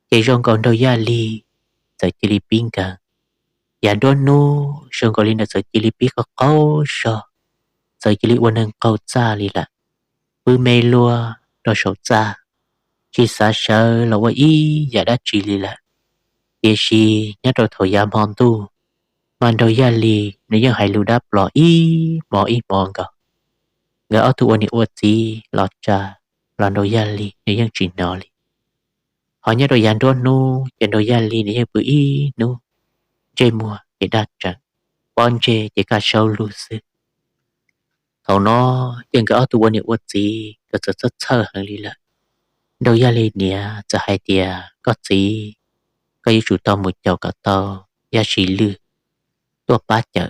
ces zoo nkaus Nraug Yaj Lis txawm cia li pib nkees. Yav nruab hnub zoo nkaus li nws txawm cia li pib qaug qaug zog, txawm cia li ua neeg qaug txaj li lawm, pw me luag rau saum txaj, tsis xav sawv los ua ib yam dab tsi li lawm. Tiam sis nyob rau thaum yav hmo ntuj, mas Nraug Yaj Lis nws yeej hais lus dab plos ib hmo ib hmo nkaus. Nkawd ob tug ua niam ua txiv los tsa los Nraug Yaj Lis nws yeej tsis hnov li. Ho nyob rau yav nruab hnub ces Nraug Yaj Lis nws yeej pw ib hnub, ntsej muag ces dag tseem, pob ntseg ces kaj saub lug xwb. Thaum no ces nkawd ob tug ua niam ua txiv nkawd txawm txhawj txhawj heev li lawm. Nraug Yaj Lis niam txawm hais tias, koj txiv, koj yuav tsum tau mus caum kom tau Yaj Sis Lwj tuaj pab cawm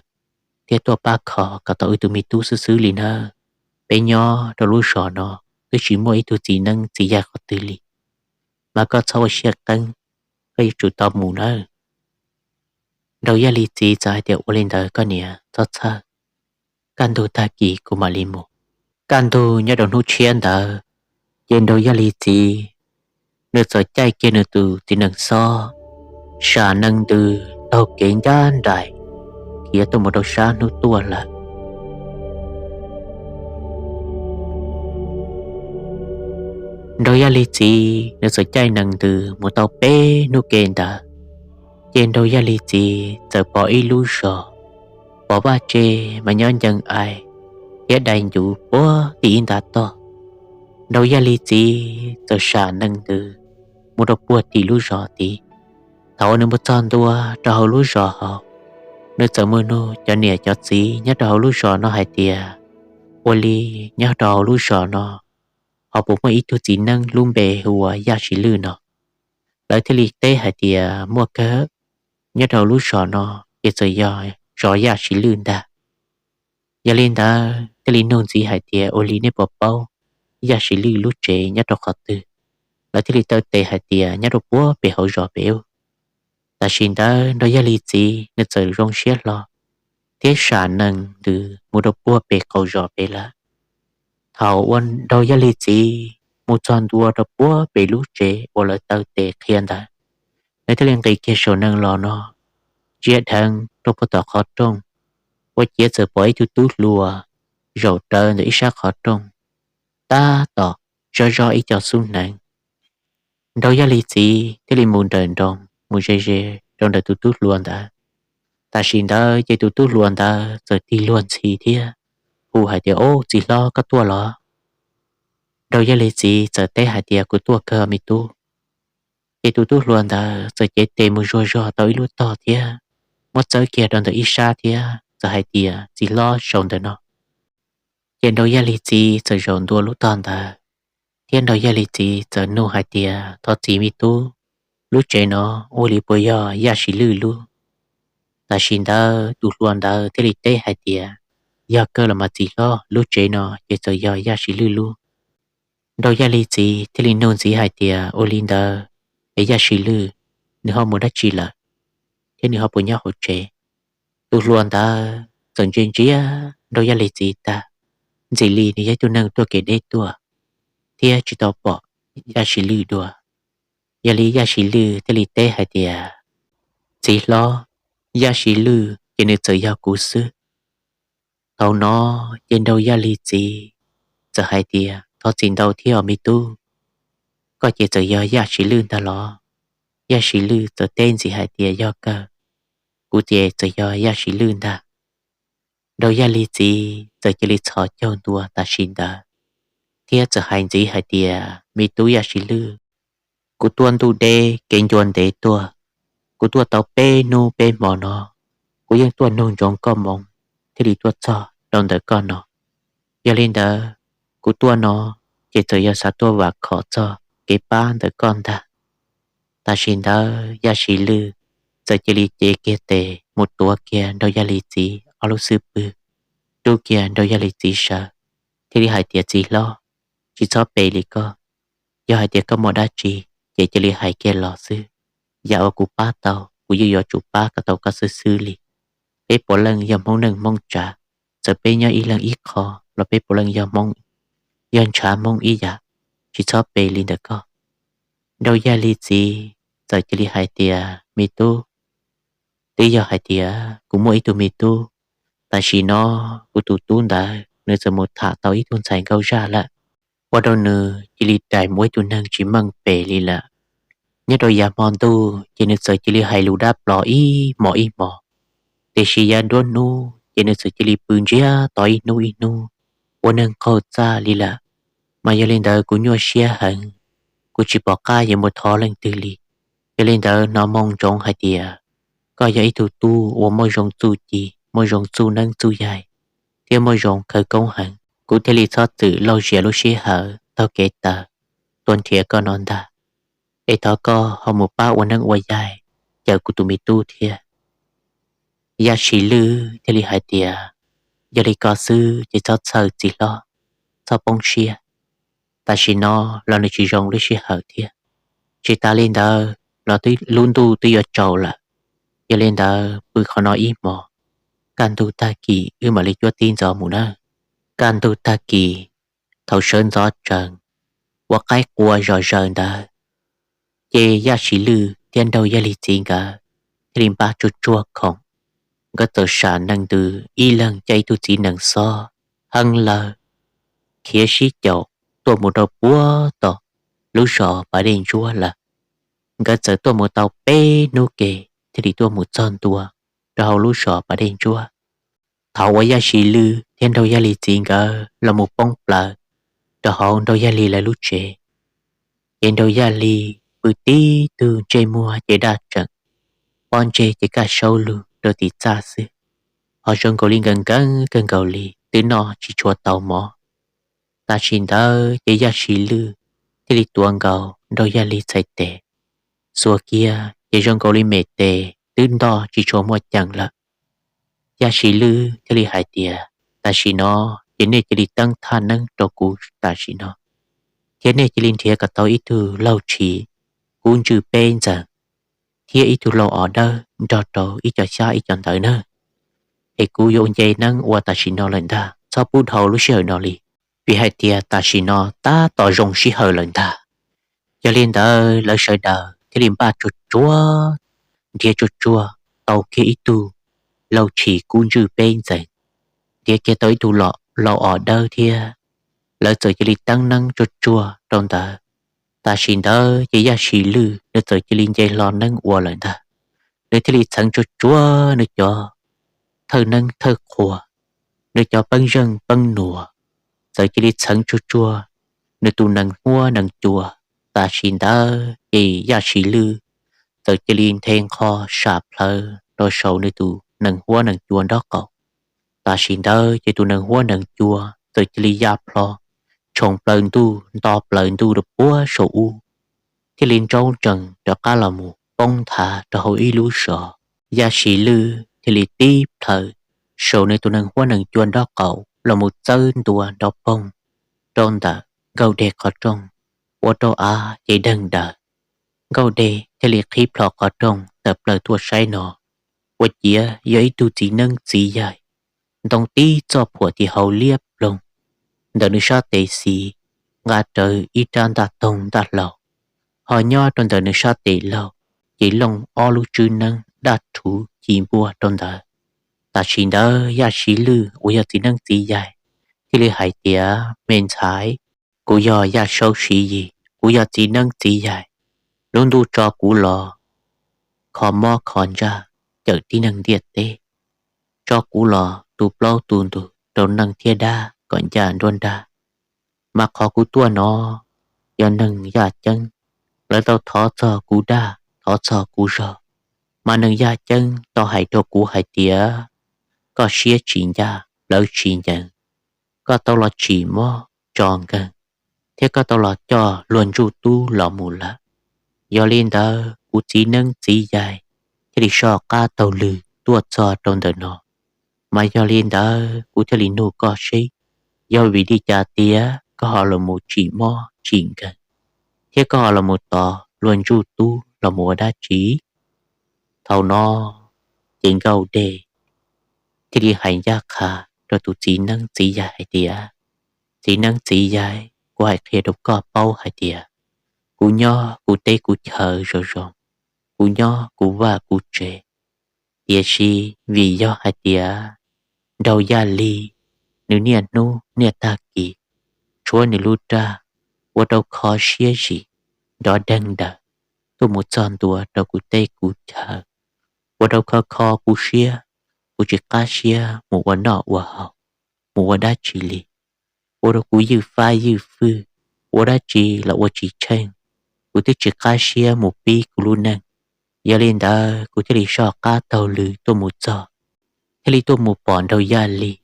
thiab tuaj pab kho kom tau wb tus me tub xwb xwb li nawb. Peb nyob rau lub zos no twb tsis muaj ib tug txiv neeb txiv yaig qhov twg li, mas koj txhob ua siab qeeb, koj yuav tsum tau mus nawb. Nraug Yaj Lis txiv txawm hais tias, ua li ntawd koj niam txhob txhawj, kaj ntug tag kis kuv mam li mus. Kaj ntug nyob rau hnub tshiab ntawd, ces Nraug Yaj Lis txiv nws txawm caij kiag nws tus txiv nees xob, sam nees ntws taug kev ncaj nraim khiav tuaj mus rau sab hnub tuaj lawm. Nraug Yaj Lis txiv nws txawm caij nees ntws mus tau peb hnub ke ntawd, ces Nraug Yaj Lis txiv txawm pom ib lub zos, pom vaj tse mas nyob ncees ai thiab dai ncuv puag tim ib nta toj. Nraug Yaj Lis txiv txawm sam nees ntws mus rau puag tim lub zos tid. Thaum uas nws mus txog ntua rau hauv lub zos hauv, nws txawm mus nug cov niam cov txiv nyob rau hauv lub zos no hais tias, ua li nyob rau hauv lub zos no ho puas muaj ib tug txiv neeb lub npe hu ua Yaj Sis Lwj no? Lawv thiaj li teb hais tias, muaj kawg, nyob rau hauv lub zos no ces txawm yog zos Yaj Sis Lwj ntag. Yog li ntawd thiaj li nug ntxiv hais tias, ua li nej puas paub Yaj Sis Lwj lub tsev nyob rau qhov twg? Lawv thiaj li taw tes hais tias, nyob rau puag pem hauv zos pem ub. Tam sim ntawd Nraug Yaj Lis txiv nws txawm zoo siab hlo thiab sam nees ntws mus rau puag pem qaum zos pem lawm. Thaum uas Nraug Yaj Lis txiv mus txog ntua rau puag pem lub tsev uas lawv taw tes qhia ntawd, nws thiaj li nqis kiag saum nees los no, ntsia dheev rau puag tom qhov rooj, ua ciav txawm pom ib tug tub hluas zaum rawv ntawm ib sab qhov rooj, tab tom zoj zog ib co xub hneev. Nraug Yaj Lis txiv thiaj li mus nrawm nroos mus ze ze rau ntawm tus tub hluas ntawd. Tam sim ntawd ces tus tub hluas ntawd txawm tig luag ntxhi thiab hu hais tias, Au, txiv hlob, koj tuaj los? Nraug Yaj Lis txiv txawm teb hais tias, Kuv tuaj kawg me tub. Ces tus tub hluas ntawd txawm cev tes mus zuag zog tau ib lub tog thiab muab txawb kiag rau ntawm ib sab thiab txawm hais tias, Txiv hlob, zaum ntawm no. Ces Nraug Yaj Lis txiv txawm zaum ntua lub tog ntawd, thiab Nraug Yaj Lis txiv txawm nug hais tias, Thov txim me tub, lub tsev no ua li puas yog Yaj Sis Lwj lub? Tam sim ntawd tus hluas ntawd thiaj li teb hais tias, Yog kawg los mas txiv hlob, lub tsev no ces txawm yog Yaj Sis Lwj lub. Nraug Yaj Lis txiv thiaj li nug ntxiv hais tias, Ua li ntawd es Yaj Sis Lwj nws ho mus dab tsi lawm, thiab nws ho puas nyob hauv tsev? Tus hluas ntawd txawm ntsia ntsia Nraug Yaj Lis txiv tag, ntxim li nws yog ib tug neeg tuaj kev deb tuaj thiab tsis tau pom Yaj Sis Lwj dua. Yog li Yaj Sis Lwj thiaj li teb hais tias, Txiv hlob, Yaj Sis Lwj ces nws txawm yog kuv xwb. Thaum no ces Nraug Yaj Lis txiv txawm hais tias, Thov txim ntau thiab os me tub, koj ces txawm yog Yaj Sis Lwj ntag los? Yaj Sis Lwj txawm teb ntxiv hais tias, Yog kawg, kuv ces txawm yog Yaj Sis Lwj ntag. Nraug Yaj Lis txiv txawm cia li txhos caug ntua tam sim ntawd thiab txawm hais ntxiv hais tias, Me tub Yaj Sis Lwj, kuv tuaj ntuj deb kev ncua ntev tuaj, kuv tuaj tau peb hnub peb hmo no, kuv yeej tuaj nug ntsoov koj moo thiaj li tuaj txog rau ntawm koj no. Yog li ntawd, kuv tuaj no ces txawm yog xav tuaj vam khom txog kev pab ntawm koj ntag. Tam sim ntawd Yaj Sis Lwj txawm cia li cev kiag tes mus tuav kiag Nraug Yaj Lis txiv ob lub xub pwg, rub kiag Nraug Yaj Lis txiv sawv, thiaj li hais tias, Txiv hlob, tsis txhob pe li koj. Yog hais tias koj muaj dab tsi ces cia li hais kiag los xwb. Yam uas kuv pab tau kuv yeej yuav tsum pab kom tau koj xwb xwb li. Peb puav leej yog Hmoob neej Hmoob tsav, txawm peb nyob ib leeg ib qho los peb puav leej yog Hmoob, yog ntshav Hmoob ib yam, tsis txhob pe li ntawm koj. Nraug Yaj Lis txiv txawm cia li hais tias, Me tub, twb yog hais tias kuv muaj ib tug me tub, tam sim no kuv tus tub ntawd nws txawm mus tham tau ib tug ntxhais nkauj zaj lawm, ua rau nws cia li rais mus ua ib tug neeg tsis meej pem li lawm. Nyob rau yav hmo ntuj ces nws txawm cia li hais lus dab plho ib hmos ib hmos, tiam sis yav nruab hnub ces nws txawm cia li pw ntsiag to ib hnub ib hnub, ua neeg qaug txaj li lawm. Mas yog li ntawd kuv nyuaj siab heev, kuv tsis pom qab yuav mus thov leej twg li. Yog li ntawd hnov moo ntsoov hais tias koj yog ib tug tub uas muaj zoo txuj ci, muaj zoo txuj neeb txuj yaig, thiab muaj zoo khawv koob heev, kuv thiaj li txhob txwm lauj zias lub sij hawm taug kev taw tuaj nrhiav koj no ntag. Es thov koj ho mus pab ua neeb ua yaig cawm kuv tus me tub thiab. Yaj Sis Lwj thiaj li hais tias, Yog li ko xwb ces txhob txhawj txiv hlob, txhob poob siab. Tam sim no los nws tsis zoo lub sij hawm thiab, tsis tas li ntawd los twb lub ntuj twb yuav tsaus lawm. Yog li ntawd pw qhov no ib hmos, kaj ntug tag kis wb mam li cuab tib ntxov mus nawb. Kaj ntug tag kis, thaum sawv ntxov tsees, ua qaib qua zom zaws ntawd, ces Yaj Sis Lwj thiab Nraug Yaj Lis txiv nkawd thiaj li npaj tsuag tsuag khoom. Nkawd txawm sam nees ntws ib leeg caij ib tug txiv nees xob heev lawm, khiav sib caum tuaj mus rau puag tom lub zos Pas Dej Ntsuab lawm. Nkawd txawm tuaj mus tau peb hnub ke thiaj li tuaj mus txog ntua rau hauv lub zos Pas Dej Ntsuab. Thaum uas Yaj Sis Lwj thiab Nraug Yaj Lis txiv nkawd los mus poob plaws rau hauv Nraug Yaj Lis lawv lub tsev, ces Nraug Yaj Lis pw tib tug ntsej muag ces daj tseem, pob ntseg ces kaj saub lug rau tim txaj xwb, ho zoo nkaus li nkees nkees kawg nkaus li twb noj tsis tshua tau mov. Tam sim ntawd ces Yaj Sis Lwj thiaj li tuav nkaus Nraug Yaj Lis txhais tes, xuas kiag ces zoo nkaus li mem tes twb ntoj tsis tshua muaj ceem lawm. Yaj Sis Lwj thiaj li hais tias, Tam sim no ces nej cia li teeb thaj neeb rau kuv tam sim no, thiab nej cia li nrhiav kom tau ib tug laug tshis kub ntswj peb ntxees thiab ib tug laug os dawb nrog rau ib co xyab ib co ntawv nawb. Es kuv yuav nce neeb ua tam sim no lawm ntag, txhob pub dhau lub sij hawm no li. vim hais tias tam sim no tab tom zoo sij hawm lawm ntag. Yog li ntawd lawv sawv daws thiaj li npaj tsuag tsuag, nrhiav tsuag tsuag tau kiag ib tug laus tshis kub ntswj peb ntxeev, nrhiav kiag tau ib tug laus os dawb thiab. Lawv txawm cia li teeb neeb tsuag tsuag rau ntawd. Tam sim ntawd ces Yaj Sis Lwj nws txawm cia li nce hlo neeb ua lawm ntag. Nws thiaj li txheev tsuag tsuag nws cov thawj neeb thawj qhua, nws cov peeb zeej peeb nuas, txawm cia li txheev tsuag tsuag nws tus nees huab nees cua. Tam sim ntawd ces Yaj Sis Lwj txawm cia li nthe nqho sam plhawv rau saum nws tus nees huab nees cua nraub qaum. Tam sim ntawd ces tus nees huab nees cua txawm cia li ya plho, tshoov plaws ntuj nto plaws ntuj rau puag saum ub, thiaj li ntsaub ntsees rov qab los mus poob nthav rau hauv ib lub zos. Yaj Sis Lwj thiaj li tib plhaw saum nws tus nees huab nees cua nraub qaum los mus txawb ntua nrov poog rau ntawm Nkauj Dej qhov rooj, ua rau av ces deeg daws. Nkauj Dej thiaj li qhib plho qhov rooj tawm plaws tuaj saib no, ua ciav yog ib tug txiv neeb txiv yaig ntoo tib txoj phuam tim hauv liab ploog. Ntawm nws sab tes xis nqa rawv ib rab ntaj toog ntaj hlau, ho nyob rau ntawm nws sab tes laug ces looj ob lub tswb neeb daj rhuv ci npua rau ntawd. Tam sim ntawd Yaj Sis Lwj uas yog txiv neeb txiv yaig thiaj li hais tias, Me ntxhais, kuv yog Yaj Saub Siv Yis, kuv yog txiv neeb txiv yaig. Lub ntuj tso kuv los kho mob kho ntsaj, cawm tib neeg ntiaj teb, tso kuv los tu plaub tu ntug rau neeg thiab dab kom ncaj nruab nrag. Mas qhov kuv tuaj no yog neeg yaj ceeb, lawv tau thov txog kuv dag thov txog kuv zog. Mas neeg yaj ceeb tau hais rau kuv hais tias, koj siab tsis ncaj plawv tsis ncees, koj tau los tsim mob tso nkeeg, thiab koj tau los coj luag ntsuj tub los mus lawm. Yog li ntawd kuv txiv neeb txiv yaig thiaj li soj qab taug lw tuaj txog rau ntawm no. Mas yog li ntawd kuv thiaj li nug koj seb, yog vim li cas tias koj ho los mus tsim mob tsim nkeeg, thiab koj ho los mus tov luag ntsuj tub los mus ua dab tsi? Thaum no ces Nkauj Dej thiaj li hais ncaj qha rau tus txiv neeb txiv yaig hais tias, txiv neeb txiv yaig, kuv hais qhia rau koj paub hais tias, kuv nyob kuv teb kuv chaw zoo zoo, kuv nyob kuv vaj kuv tsev, tiam sis vim yog hais tias Nraug Yaj Lig, nws niaj hnub niaj tag kis tshuav nws lub raj, ua rau kho siab zim, nrov deeg daws tuaj mus txog ntua rau kuv teb kuv chaw, ua rau kho kho kuv siab, kuv tsis qab siab mus ua noj ua haus, mus ua dab tsi li. Ua rau kuv ywj fab ywj fwj, ua dab tsi los ua tsis tsheej, kuv twb tsis qab siab mus pib kuv lub neej. Yog li ntawd kuv thiaj li soj qab taug lw tuaj mus txog, thiaj li tuaj mus pom Nraug Yaj Lig.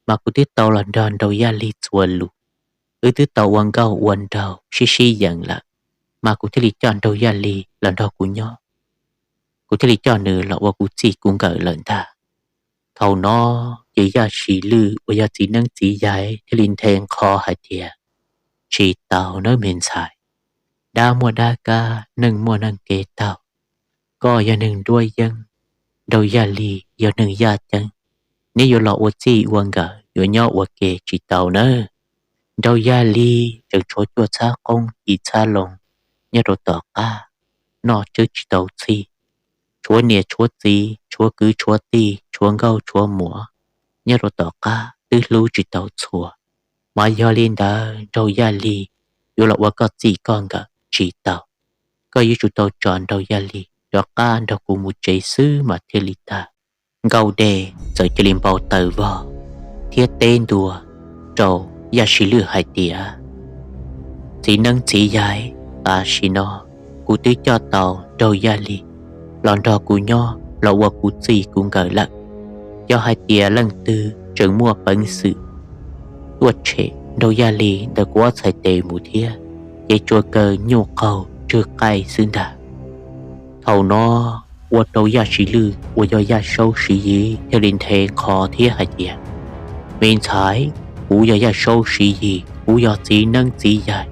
Mas kuv twb tau los nrog Nraug Yaj Lig txuas lus, wb twb tau ua nkauj ua nraug sib sib yees lawm, mas kuv thiaj li coj Nraug Yaj Lig los nrog kuv nyob, kuv thiaj li coj nws los ua kuv txij kuv nkawm lawm ntag. Thaum no ces Yaj Sis Lwj uas yog txiv neeb txiv yaig thiaj li nthe nqho hais tias, tsis tau nawb me ntxhais, dab muaj dab kab, neeg muaj neeg kev taug. Koj yog neeg nruab yeeb, Nraug Yaj Lig yog neeg yaj ceeb, neb yuav los ua txij ua nkawm yuav nyob ua ke tsis tau nawb. Nraug Yaj Lig tseem tshuav cuaj txhab qoob yim txhab loo nyob rau tom qab, noj tswb tsis tau txhij, tshuav niam tshuav txiv, tshuav kwv tshuav tij, tshuav nkauj tshuav muam nyob rau tom qab twb hlub tsis tau txhua. Mas yog li ntawd Nraug Yaj Lig yuav los ua koj txij koj nkawm tsis tau. Koj yuav tsum tau tso Nraug Yaj Lig rov qab nrog kuv mus tsev xwb mas thiaj li tag. Nkauj Dej txawm cia li npau taws vog thiab teb ntua rau Yaj Sis Lwj hais tias, txiv neeb txiv yaig, tam sim no kuv twb coj tau Nraug Yaj Lig los nrog kuv nyob los ua kuv txij kuv nkawm lawm. Yog hais tias leej twg tseem muaj peev xwm tuaj tshem Nraug Yaj Lig ntawm kuv ob txhais tes mus thiab, ces tsuas kawg nyuj qaug tswg qaij xwb ntag. Thaum no ua rau Yaj Sis Lwj uas yog Yaj Saub Siv Yis thiaj li nthe nqho thiab hais tias, me ntxhais, kuv yog Yaj Saub Siv Yis, kuv yog txiv neeb txiv yaig.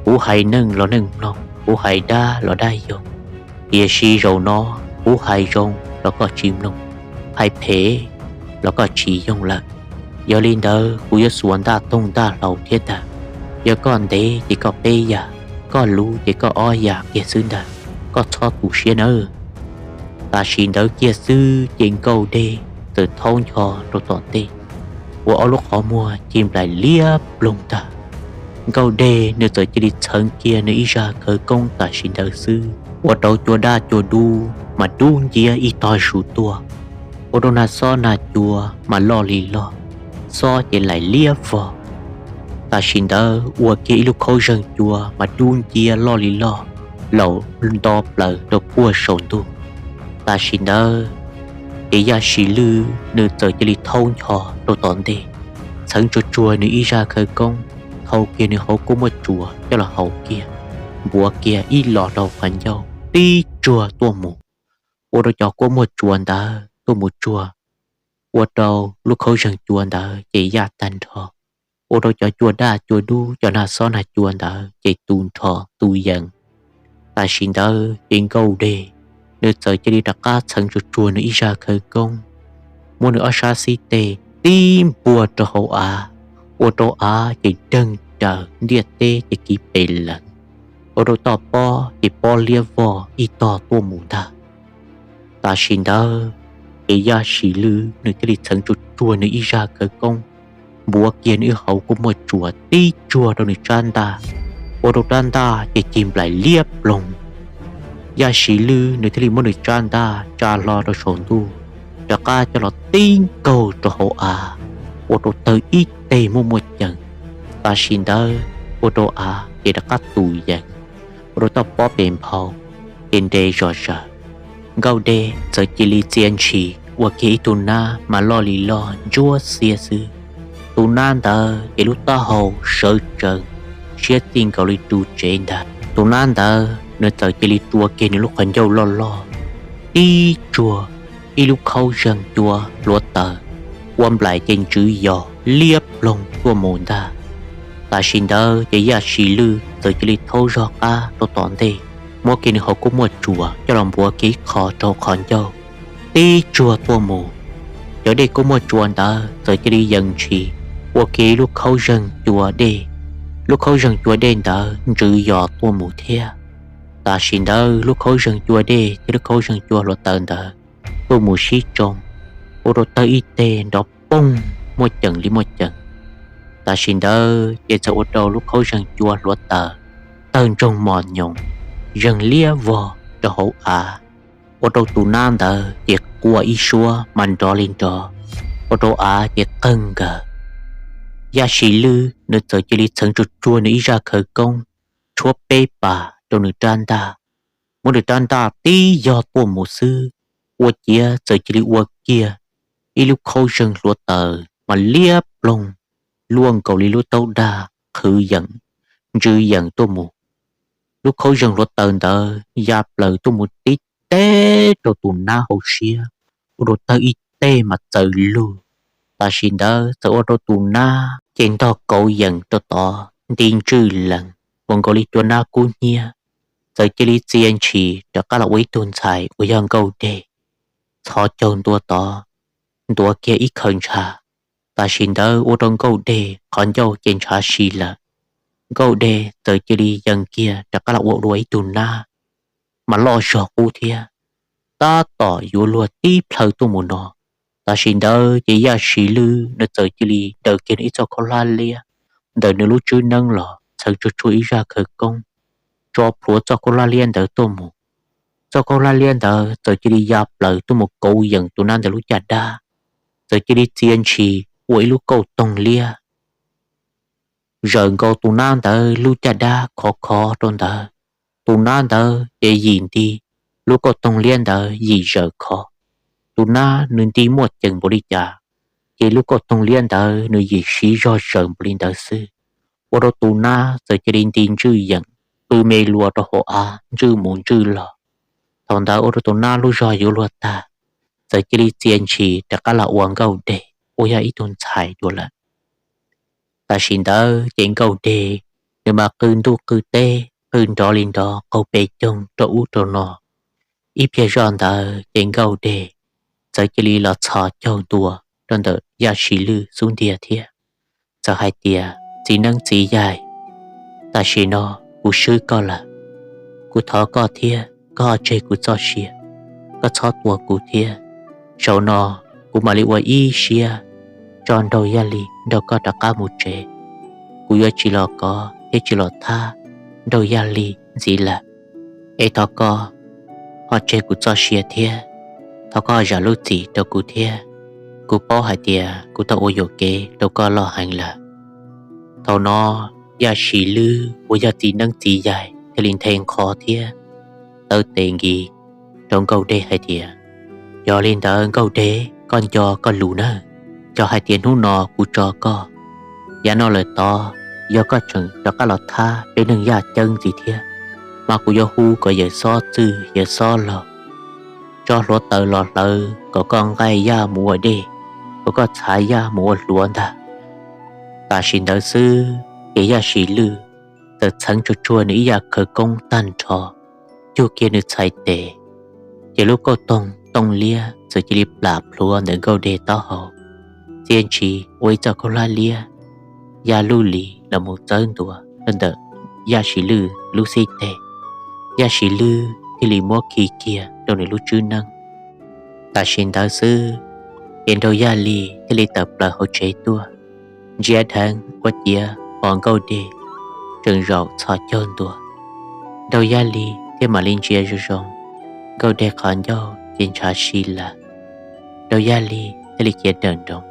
Kuv hais neeg los neeg mloog, kuv hais dab los dab yoog. Tiam sis zaum no kuv hais zoo los koj tsis mloog, hais phem los koj tsis yoog lawm. Yog li ntawd kuv yuav xuas ntaj toog ntaj hlau thiab ntag. Yog koj ntev ces koj peb yam, koj luv ces koj ob yam kiag xwb ntag, koj txhob tu siab nawb. Tam sim ntawd kiag xwb ces Nkauj Dej txawm thaub ncho rau tom ntej, ua ob lub qhov muag ci nplaim liab ploog ntag. Nkauj Dej nws txawm cia li txheev kiag nws ib zaj khawv koob tam sim ntawd xwb, ua rau cua daj cua dub mas dub nciab ib tog zus tuaj, ua rau nag xob nag cua mas loj li loj, xob ces laim liab vog. Tam sim ntawd ua kiag ib lub khaub zeeg cua mas dub nciab loj li loj, laum nto plaws rau puag saum ntuj. Tam sim ntawd ces Yaj Sis Lwj nws txawm cia li thaub ncho rau tom ntej, txheev tsuag tsuag nws ib zaj khawv koob, thau kiag nws hauv kuab muaj tsuas coj los haus kiag, npuav kiag ib los rau qhov ncauj tib tsuag tuaj mus, ua rau cov kuab muaj tsuas ntawd tuaj mus tsuag, ua rau lub khaub zeeg cua ntawd ces yaj tag nrho, ua rau cov cua daj cua dub cov nag xob nag cua ntawd ces tu nrho tu yees. Tam sim ntawd ces Nkauj Dej nws txawm cia li rov qab txheev tsuag tsuag nws ib zaj khawv koob, muab nws ob sab xib teg tib npuaj rau hauv av, ua rau av ces deeg raws ntiaj teb ces kiv pes lees, ua rau toj pob ces pob liab vog ib tog tuaj mus ntag. Tam sim ntawd ces Yaj Sis Lwj nws thiaj li txheev tsuag tsuag nws ib zaj khawv koob, npuav kiag nws ib hauv kuab muaj tsuas tib tsuag rau nws tsab ntaj, ua rau rab ntaj ces cig nplaim liab ploog. Yaj Sis Lwj nws thiaj li muab nws tsab ntaj tsa hlo rau saum ntuj, rov qab coj los tib nkaug rau hauv av, ua rau tawg ib teg muaj muaj ceem. Tam sim ntawd ua rau av ces rov qab tu yees, ua rau toj pob pes nphau ces nres zom zaws. Nkauj Dej txawm cia li txia ntshis ua kiag ib tug nab mas loj li loj ntsuab xiab xwb. Tus nab ntawd ces lub taub hau sawv tsees, siab txij nkaus li ru tsev ntag. Tus nab ntawd nws txawm cia li rua kiag nws lub qhov ncauj loj loj tib tsuag ib lub khaub zeeg cua hluav taws, ua nplaim ces ntsws yos liab ploog tuaj mus ntag. Tam sim ntawd ces Yaj Sis Lwj txawm cia li thaub zog qab rau tom ntej, muab kiag nws hauv kuab muaj tsuas coj los npuav kiag ib qho rau qhov ncauj, tib tsuag tuaj mus. Cov dej kuab muaj tsuas ntawd txawm cia li yees ntshis, ua kiag ib lub khaub zeeg cua dej. Lub khaub zeeg cua dej ntawd ntsws yos tuaj mus thiab. Tam sim ntawd lub khaub zeeg cua dej thiab lub khaub zeeg cua hluav taws ntawd tuaj mus sib tsoo, ua rau tawg ib teg nrov poog muaj ceem li muaj ceem. Tam sim ntawd ces txawm ua rau lub khaub zeeg cua hluav taws tawg ntsoog mos nyoos, zeeg liab vog rau hauv av, ua rau tus nab ntawd ces qua ib suab mas nrov li nrov, ua rau av ces qeeg nkawg. Yaj Sis Lwj nws txawm cia li txheev tsuag tsuag nws ib zaj khawv koob, tshuab peb pas rau nws rab ntaj, muab nws rab ntaj tib yog tuaj mus xwb, ua ciav txawm cia li ua kiag ib lub khaub zeeg hluav taws mas liab ploog, luaj nkaus li lub taub dag qhwv yeem, ntsws yeem tuaj mus. Lub khaub zeeg hluav taws ntawd ya plaws tuaj mus tib teg rau tus nab hauv siab, ua rau tawg ib teg mas txawm lug. Tam sim ntawd txawm ua rau tus nab ces ntog kauv yeem rau tod nti ntswj lees, ua nkaus li cua nab kub hnyiab, txawm cia li txia ntshis rov qab los ua ib tug ntxhais uas yog Nkauj Dej, txhos caug ntua tod, ntuav kiag ib khaws ntshav. Tam sim ntawd ua rau Nkauj Dej qhov ncauj ces ntshav si lawm. Nkauj Dej txawm cia li yees kiag rov qab los ua dua ib tug nab mas loj zog qub thiab, tab tom yuav luag tib plhaw tuaj mus no. Tam sim ntawd ces Yaj Sis Lwj nws txawm cia li daws kiag nws ib txoj khaub hlab liab ntawm nws lub tswb neeb los txheev tsuag tsuag ib zaj khawv koob, tso plhuav txoj khaub hlab liab ntawd tuaj mus. Txoj khaub hlab liab ntawd txawm cia li ya plaws tuaj mus kauv yeem tus nab ntawd lub caj dab, txawm cia li txia ntshis ua ib lub kauj toog liab zawm nkaus tus nab ntawd lub caj dab khov khov rau ntawd. Tus nab ntawd ces yim nti, lub kauj toog liab ntawd yim zawm khov. Tus nab nws nti muaj ceem npaum li cas, ces lub kauj toog liab ntawd nws yim siv zog zawm npaum li ntawd xwb. Ua rau tus nab txawm cia li nti ntswj yeem, pw me luas rau hauv av ntswj mus ntswj los. Thaum ntawd ua rau tus nab lub zog yuav luag tag, txawm cia li txia ntshis rov qab los ua Nkauj Dej uas yog ib tug ntxhais dua lawm. Tam sim ntawd ces Nkauj Dej nws mas qw ntuj qw teb, qw nrov li nrov qaug pes coog rau ub rau no. Ib pliag zoj ntawd ces Nkauj Dej txawm cia li los txhos caug ntua, rau ntawm Yaj Sis Lwj xub ntiag thiab. Txawm hais tias, txiv neeb txiv yaig, tam sim no kuv swb koj lawm, kuv thov koj thiab koj ho tseg kuv txoj sia, koj txhob tua kuv thiab. Zaum no kuv mam li ua ib siab tso Nraug Yaj Lis nrog koj rov qab mus tsev. Kuv yuav tsis los kov thiab tsis los thab Nraug Yaj Lis ntxiv lawm. Es thov koj ho tseg kuv txoj sia thiab, thov koj zam lub txim rau kuv thiab. Kuv paub hais tias kuv tau ua yuam kev rau koj loj heev lawm. Thaum no Yaj Sis Lwj uas yog txiv neeb txiv yaig thiaj li nthe nqho thiab taw tes nkis rau Nkauj Dej hais tias, yog li ntawd Nkauj Dej, koj nco koj lus nawb. Yog hais tias hnub no kuv tso koj, yav no lawm tod yog koj tseem rov qab los thab peb neeg yaj ceeb ntxiv thiab, mas kuv yuav hu kom yawm xob txwj yawm xob laug tso hluav taws los hlawv kom koj nqaij yaj mus ua dej, kom koj txhav yaj mus ua hluav ntag. Tam sim ntawd xwb ces Yaj Sis Lwj txawm txheev tsuag tsuag nws ib yam khawv koob tag nrho, cug kiag nws txhais tes, ces lub kauj toog tooj liab txawm cia li plam plhuav ntawm Nkauj Dej taub hau, txia ntshis ua ib txoj khaub hlab liab ya luj lis los mus txawb ntua rau ntawm Yaj Sis Lwj lub xib teg. Yaj Sis Lwj thiaj li muab khi kiag rau nws lub tswb neeb. Tam sim ntawd xwb ces Nraug Yaj Lis thiaj li tawm plaws hauv tsev tuaj, ntsia dheev ua ciav pom Nkauj Dej tseem zaum txhos caug ntua. Nraug Yaj Lis thiaj mam li ntsia zoo zoo, Nkauj Dej qhov ncauj ces ntshav si lawm. Nraug Yaj Lis thiaj li khiav dawm nroos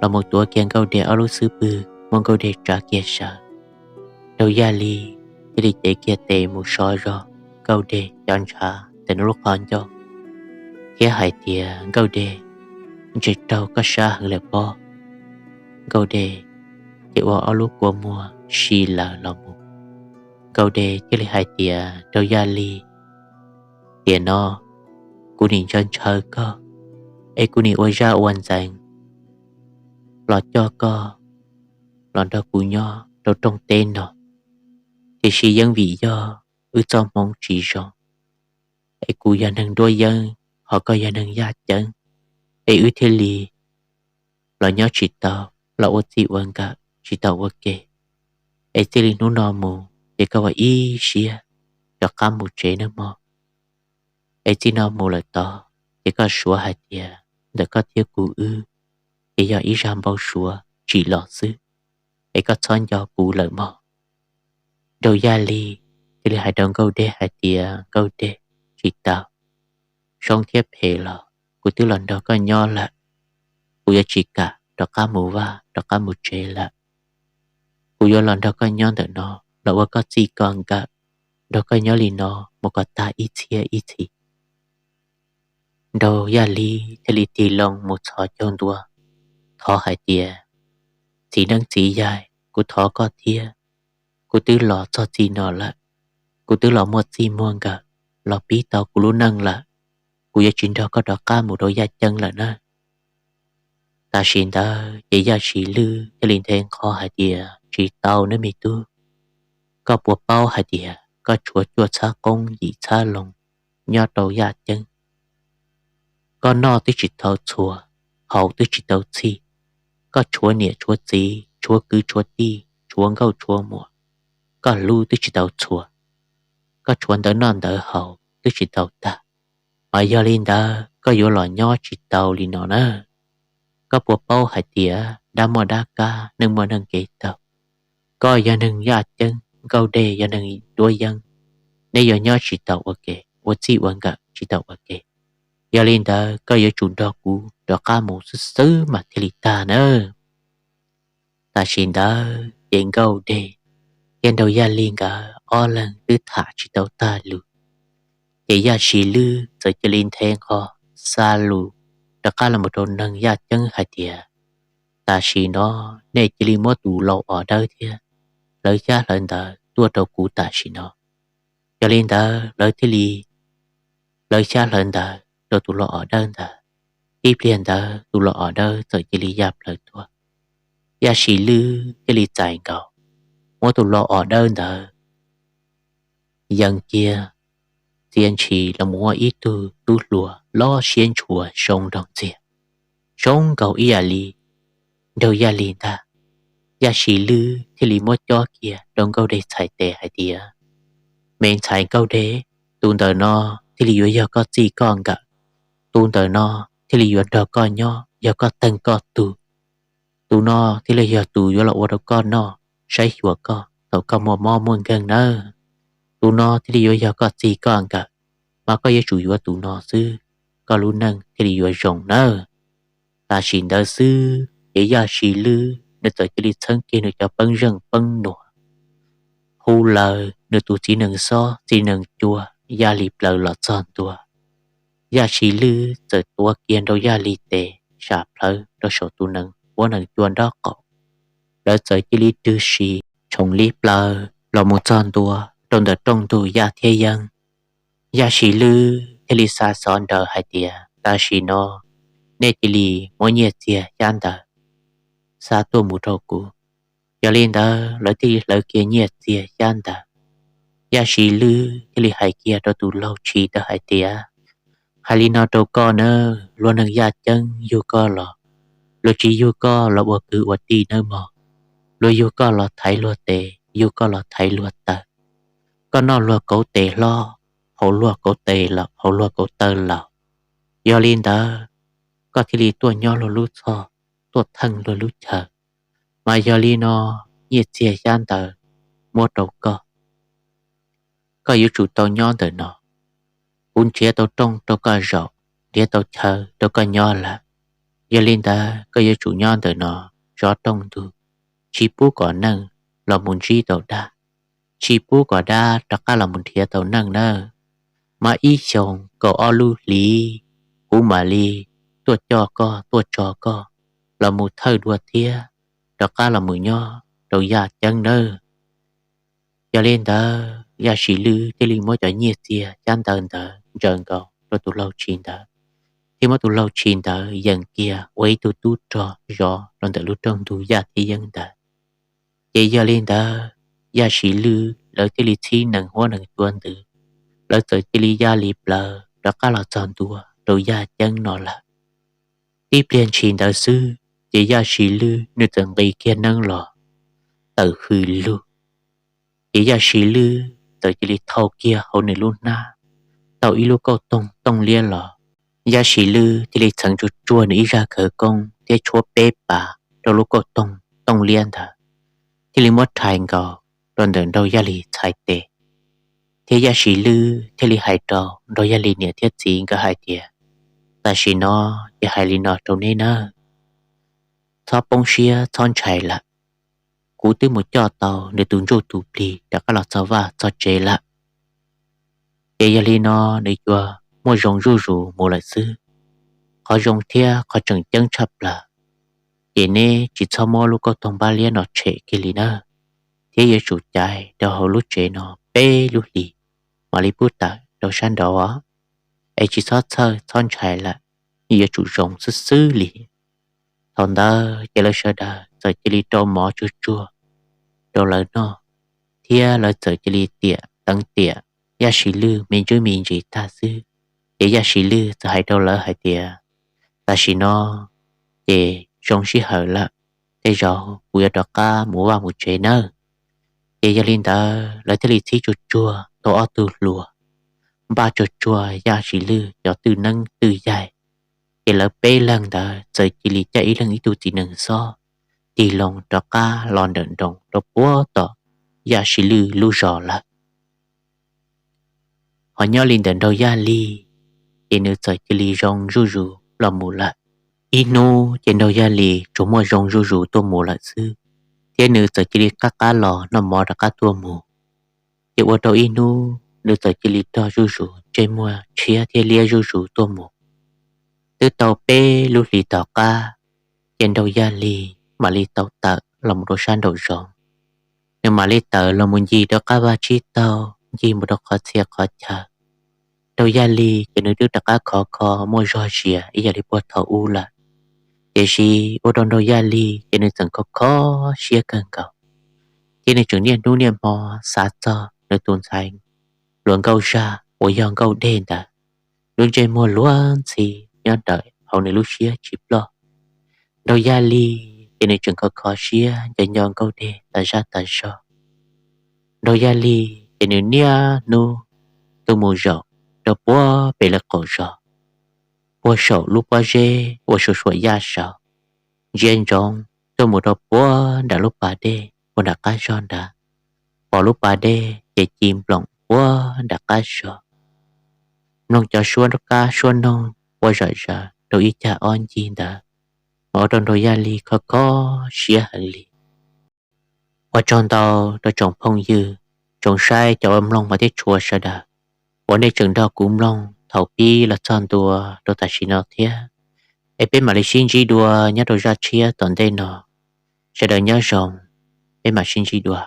los mus tuav kiag Nkauj Dej ob lub xub pwg, muab Nkauj Dej tsa kiag sawv. Nraug Yaj Lis thiaj li cev kiag tes mus so zog Nkauj Dej cov ntshav ntawm nws lub qhov ncauj, thiab hais tias, Nkauj Dej, ntshe raug koj sab heev lawm pob. Nkauj Dej ces ua ob lub kua muag si lawm los mus. Nkauj Dej thiaj li hais tias, Nraug Yaj Lis, tiam no kuv nim ntshaw ntshaw koj, es kuv nim ua zaj ua ntxeev los coj koj los nrog kuv nyob rau rooj teb no. Tiam sis yeej vim yog wb txoj hmoov tsis zoo, es kuv yog neeg nruab yeeb, ho koj yog neeg yaj ceeb, es wb thiaj li los nyob tsis tau, los ua txij ua nkawm tsis tau ua ke. Es txij li hnub no mus ces koj ua ib siab rov qab mus tsev nawb mog. Es txij no mus lawm tod ces koj suav hais tias ntawm koj thiab kuv wb ces yog ib zaj npau suav tsim los xwb, es koj txhob nco kuv lawm mog. Nraug Yaj Lis thiaj li hais rau Nkauj Dej hais tias, Nkauj Dej, tsis tau, zoo thiab phem los kuv twb los nrog koj nyob lawm, kuv yuav tsis kam rov qab mus vaj rov qab mus tsev lawm. Kuv yuav los nrog koj nyob ntawm no, los ua koj txij koj nkawm, nrog koj nyob li no mus kom tag ib txhiab ib txhis. Nraug Yaj Lis thiaj li tig loo mus txhos caug ntua, thov hais tias, txiv neeb txiv yaig, kuv thov koj thiab, kuv twb los txog txij no lawm, kuv twb los muaj txij muaj nkawm, los pib tau kuv lub neej lawm, kuv yuav tsis nrog koj rov qab mus rau yaj ceeb lawm nawb. Tam sim ntawd ces Yaj Sis Lwj thiaj li nthe nqho hais tias, tsis tau nawb me tub, koj puas paub hais tias koj tshuav cuaj txhab qoob yim txhab loo nyob rau yaj ceeb? Koj noj twb tsis tau txhua, haus twb tsis tau txhij, koj tshuav niam tshuav txiv, tshuav kwv tshuav tij, tshuav nkauj tshuav muam, koj hlub twb tsis tau txhua, koj tshuav ntawv noj ntawv haus twb tsis tau tag, mas yog li ntawd koj yuav los nyob tsis tau li no na. Koj puas paub hais tias dab muaj dab kab, neeg muaj neeg kev taug? Koj yog neeg yaj ceeb, Nkauj Dej yog neeg nruab yeeb, neb yuav nyob tsis tau ua ke, ua txij ua nkawm tsis tau ua ke. Yog li ntawd koj yuav tsum nrog kuv rov qab mus xwb xwb mas thiaj li tag nawb. Tam sim ntawd ces Nkauj Dej thiab Nraug Yaj Lis nkawd ob leeg twb tham tsis tau tag lus, ces Yaj Sis Lwj txawm cia li nthe nqho xa lus rov qab los mus rau neeg yaj ceeb hais tias, tam sim no nej cia li muab tus lau os dawb thiab hlawv xyab hlawv ntawv tuaj rau kuv tam sim no. Yog li ntawd lawv thiaj li hlawv xyab hlawv ntawv rau tus lau os dawb ntawd. Tib pliag ntawd tus lau os dawb txawm cia li ya plaws tuaj. Yaj Sis Lwj thiaj li txais nkaus, muab tus lau os dawb ntawd yees kiag, txia ntshis los mus ua ib tug tub hluas loj siab ntshua zoo nraug ntxiag. zoo nkaus ib yam li Nraug Yaj Lis ntag. Yaj Sis Lwb thiaj li muab cob kiag rau Nkauj Dej txhais tes hais tias, Me ntxhais Nkauj Dej, tus ntawm no thiaj li yuav yog koj txij koj nkawm, tus ntawm no thiaj li yuav nrog koj nyob yog koj teeg koj tug, tus no thiaj li yog tus yuav los ua rau koj noj saib xyuas koj thaum koj muaj mob muaj nkeeg nawb. Tus no thiaj li yuav yog koj txij koj nkawm, mas koj yuav tsum yuav tus no xwb, koj lub neej thiaj li yuav zoo nawb. Tam sim ntawd xwb ces Yaj Sis Lwb nws txawm cia li txheeb kiag nws cov peeb zeej peeb nuam, hu lawv nws tus txiv nees xob txiv nees cua Yaj Lis Plawv los txog ntua. Yaj Sis Lwb txawm tuav kiag Nraug Yaj Lis tes sam plhawv rau saum tus nees huab nees cua nraub qaum. Lawv txawm cia li rwg sis tshoov li plawv los mus txog ntua rau ntawm rooj ntug Yaj thiab Yeeb. Yaj Sis Lwb thiaj li xa xov nrawm hais tias, Tam sim no nej cia li muab nyiaj txiag xyab ntawv xa tuaj mus rau kuv. Yog li ntawd lawv thiaj li hlawv kiag nyiaj txiag xyab ntawv. Yaj Sis Lwb thiaj li hais kiag rau tus laug tshis ntawd hais tias, Hais li no rau koj nawb, luag neeg yaj ceeb yug koj los, luag tsis yug koj los ua kwv ua tij nawb mog. Luag yug koj los thaiv luag tes, yug koj los thaiv luag taw. Koj noj luag kauv tes hlob, haus luag kauv tes laus, haus luag kauv taw laus. Yog li ntawd, koj thiaj li tuaj nyob luag lub txhoj, tuaj theej luag lub chaw. Mas yog li no, nyiaj txiag xyab ntawv muab rau koj, koj yuav tsum tau nyob ntawm no. Kuv nrhiav tau rooj rau koj zaum, nrhiav tau chaw rau koj nyob lawm. Yog li ntawd koj yuav tsum nyob ntawm no zov rooj ntug, tsis pub kom neeg los mus ntsib tau dab, tsis pub kom dab rov qab los mus nrhiav tau neeg nawb. Mas ib xyoos kaum ob lub hlis, kuv mam li tuaj coj koj, tuaj tso koj los mus thawj dua thiab rov qab los mus nyob rau yaj ceeb nawb. Yog li ntawd, Yaj Sis Lwb thiaj li muab cov nyiaj txiag xyab ntawv ntawd ntsaws nkaus rau tus laug tshis ntawd, thiab muab tus laug tshis ntawd yees kiag ua ib tug tub rog zov rau ntawm lub rooj ntug Yaj thiab Yeeb ntawd. Ces yog li ntawd, Yaj Sis Lwb lawv thiaj li txhib nees huab nees cua ntws, lawv txawm cia li ya li plawv rov qab los txog ntua rau yaj ceeb no lawm. Tib pliag ntshis ntawd xwb, ces Yaj Sis Lwb nws txawm nqis kiag neeb los tawm hws lug. Ces Yaj Sis Lwb txawm cia li thau kiag hauv nws lub hnab tau ib lub kauj toog tooj liab los. Yaj Sis Lwb thiaj li txheev tsuag tsuag nws ib zaj khawv koob thiab tshuab peb pas rau lub kauj toog tooj liab ntawd, thiaj li muab rhais nkaus rau ntawm Nraug Yaj Lis txhais tes. Thiab Yaj Sis Lwb thiaj li hais rau Nraug Yaj Lis niam thiab txiv nkawd hais tias, Tam sim no ces hais li no rau neb nawb, txhob poob siab txhob ntshai lawm. Kuv twb mus coj tau nws tus ntsuj tus plig rov qab los txog vaj txog tsev lawm. Ces yog li no nws yuav muaj zoo zuj zus mus lawm xwb. Qhov zoo thiab qhov tseem ceeb tshaj plaws, ces neb tsis txhob muab lub kauj toog npab liab no tshem kiag li nawb, thiab yuav tsum cais rau hauv lub tsev no peb lub hlis mam li pub tawm rau sab nraud os. Es tsis txhob txhawj txhob ntshai lawm, yuav tsum zoo xwb xwb li. Thaum ntawd ces lawv sawv daws txawm cia li rau mov tsuag tsuag rau lawv noj, thiab lawv txawm cia li tiam teev tiam Yaj Sis Lwj me ntsis me ntsis tag xwb. Ces Yaj Sis Lwj txawm hais rau lawv hais tias, Tam sim no ces zoo sij hawm lawm, tej zaum kuv yuav rov qab mus vaj mus tsev nawb. Ces yog li ntawd lawv thiaj li txhib tsuag tsuag tau ob tug hluas, npaj tsuag tsuag Yaj Sis Lwj cov twj neeb twj yaig. Ces lawv peb leeg ntawd txawm cia li caij ib leeg ib tug txiv nees xob tig loo rov qab los ntawm nroos rau puag tom Yaj Sis Lwj lub zos lawm. Ho nyob li ntawm Nraug Yaj Lis, ces nws txawm cia li zoo zuj zus los mus lawm. Ib hnub ces Nraug Yaj Lis tsuas muaj zoo zuj zus tuaj mus lawm xwb, thiab nws txawm cia li qab qab los noj mov rov qab tuaj mus. Ces ua rau ib hnub nws txawm cia li rog zuj zus, ntsej muag tshiab thiab liab zuj zus tuaj mus. Twb tau peb lub hlis tom qab, ces Nraug Yaj Lis mam li tau tawm los mus rau sab nraum zoov. Nws mam li tawm los mus ncig rau qab vaj tsib taug, ncig mus rau qhov txhia qhov chaw. Nraug Yaj Lis ces nws twb rov qab khov kho muaj zog zias ib yam li puag thaum ub lawm. Tiam sis ua rau Nraug Yaj Lis ces nws txawm kho kho siab kawg nkaus, thiab nws tseem niaj hnub niaj hmo xav txog nws tus ntxhais hluas Nkauj Zaj uas yog Nkauj Dej ntawd. Lub ntsej muag luag ntxhi nyob ntawm hauv nws lub siab tsis ploj. Nraug Yaj Lig ces nws tseem kho kho siab nco nco nkauj dej tas zaj tas zog. Nraug Yaj Lig ces nws niaj hnub tuaj mus zaum rau puag pem lawv qaum zos, puag saum lub pob zeb uas suam suam yaj saud, ntsia ntsoov tuaj mus rau puag nram lub pas dej puag nram qab zog nrad. Pom lub pas dej ces ci nploom puag nram qab zog, mloog cov suab qab suab noog ua zom zaws rau ib cag ob ncig ntawd, mas ua rau nraug Yaj Lig kho kho siab heev li. Ua tsaug ntau rau tsoom phooj ywg, tsoom saib, cov uas mloog mas thiab tshua sawv daws uas nej tseem nrog kuv mloog thaum pib los txog ntua rau tam sim no thiab. Es peb mam li sib ntsib dua nyob rau zaj tshiab tom ntej no. Sawv daws nyob zoo, peb mam sib ntsib dua.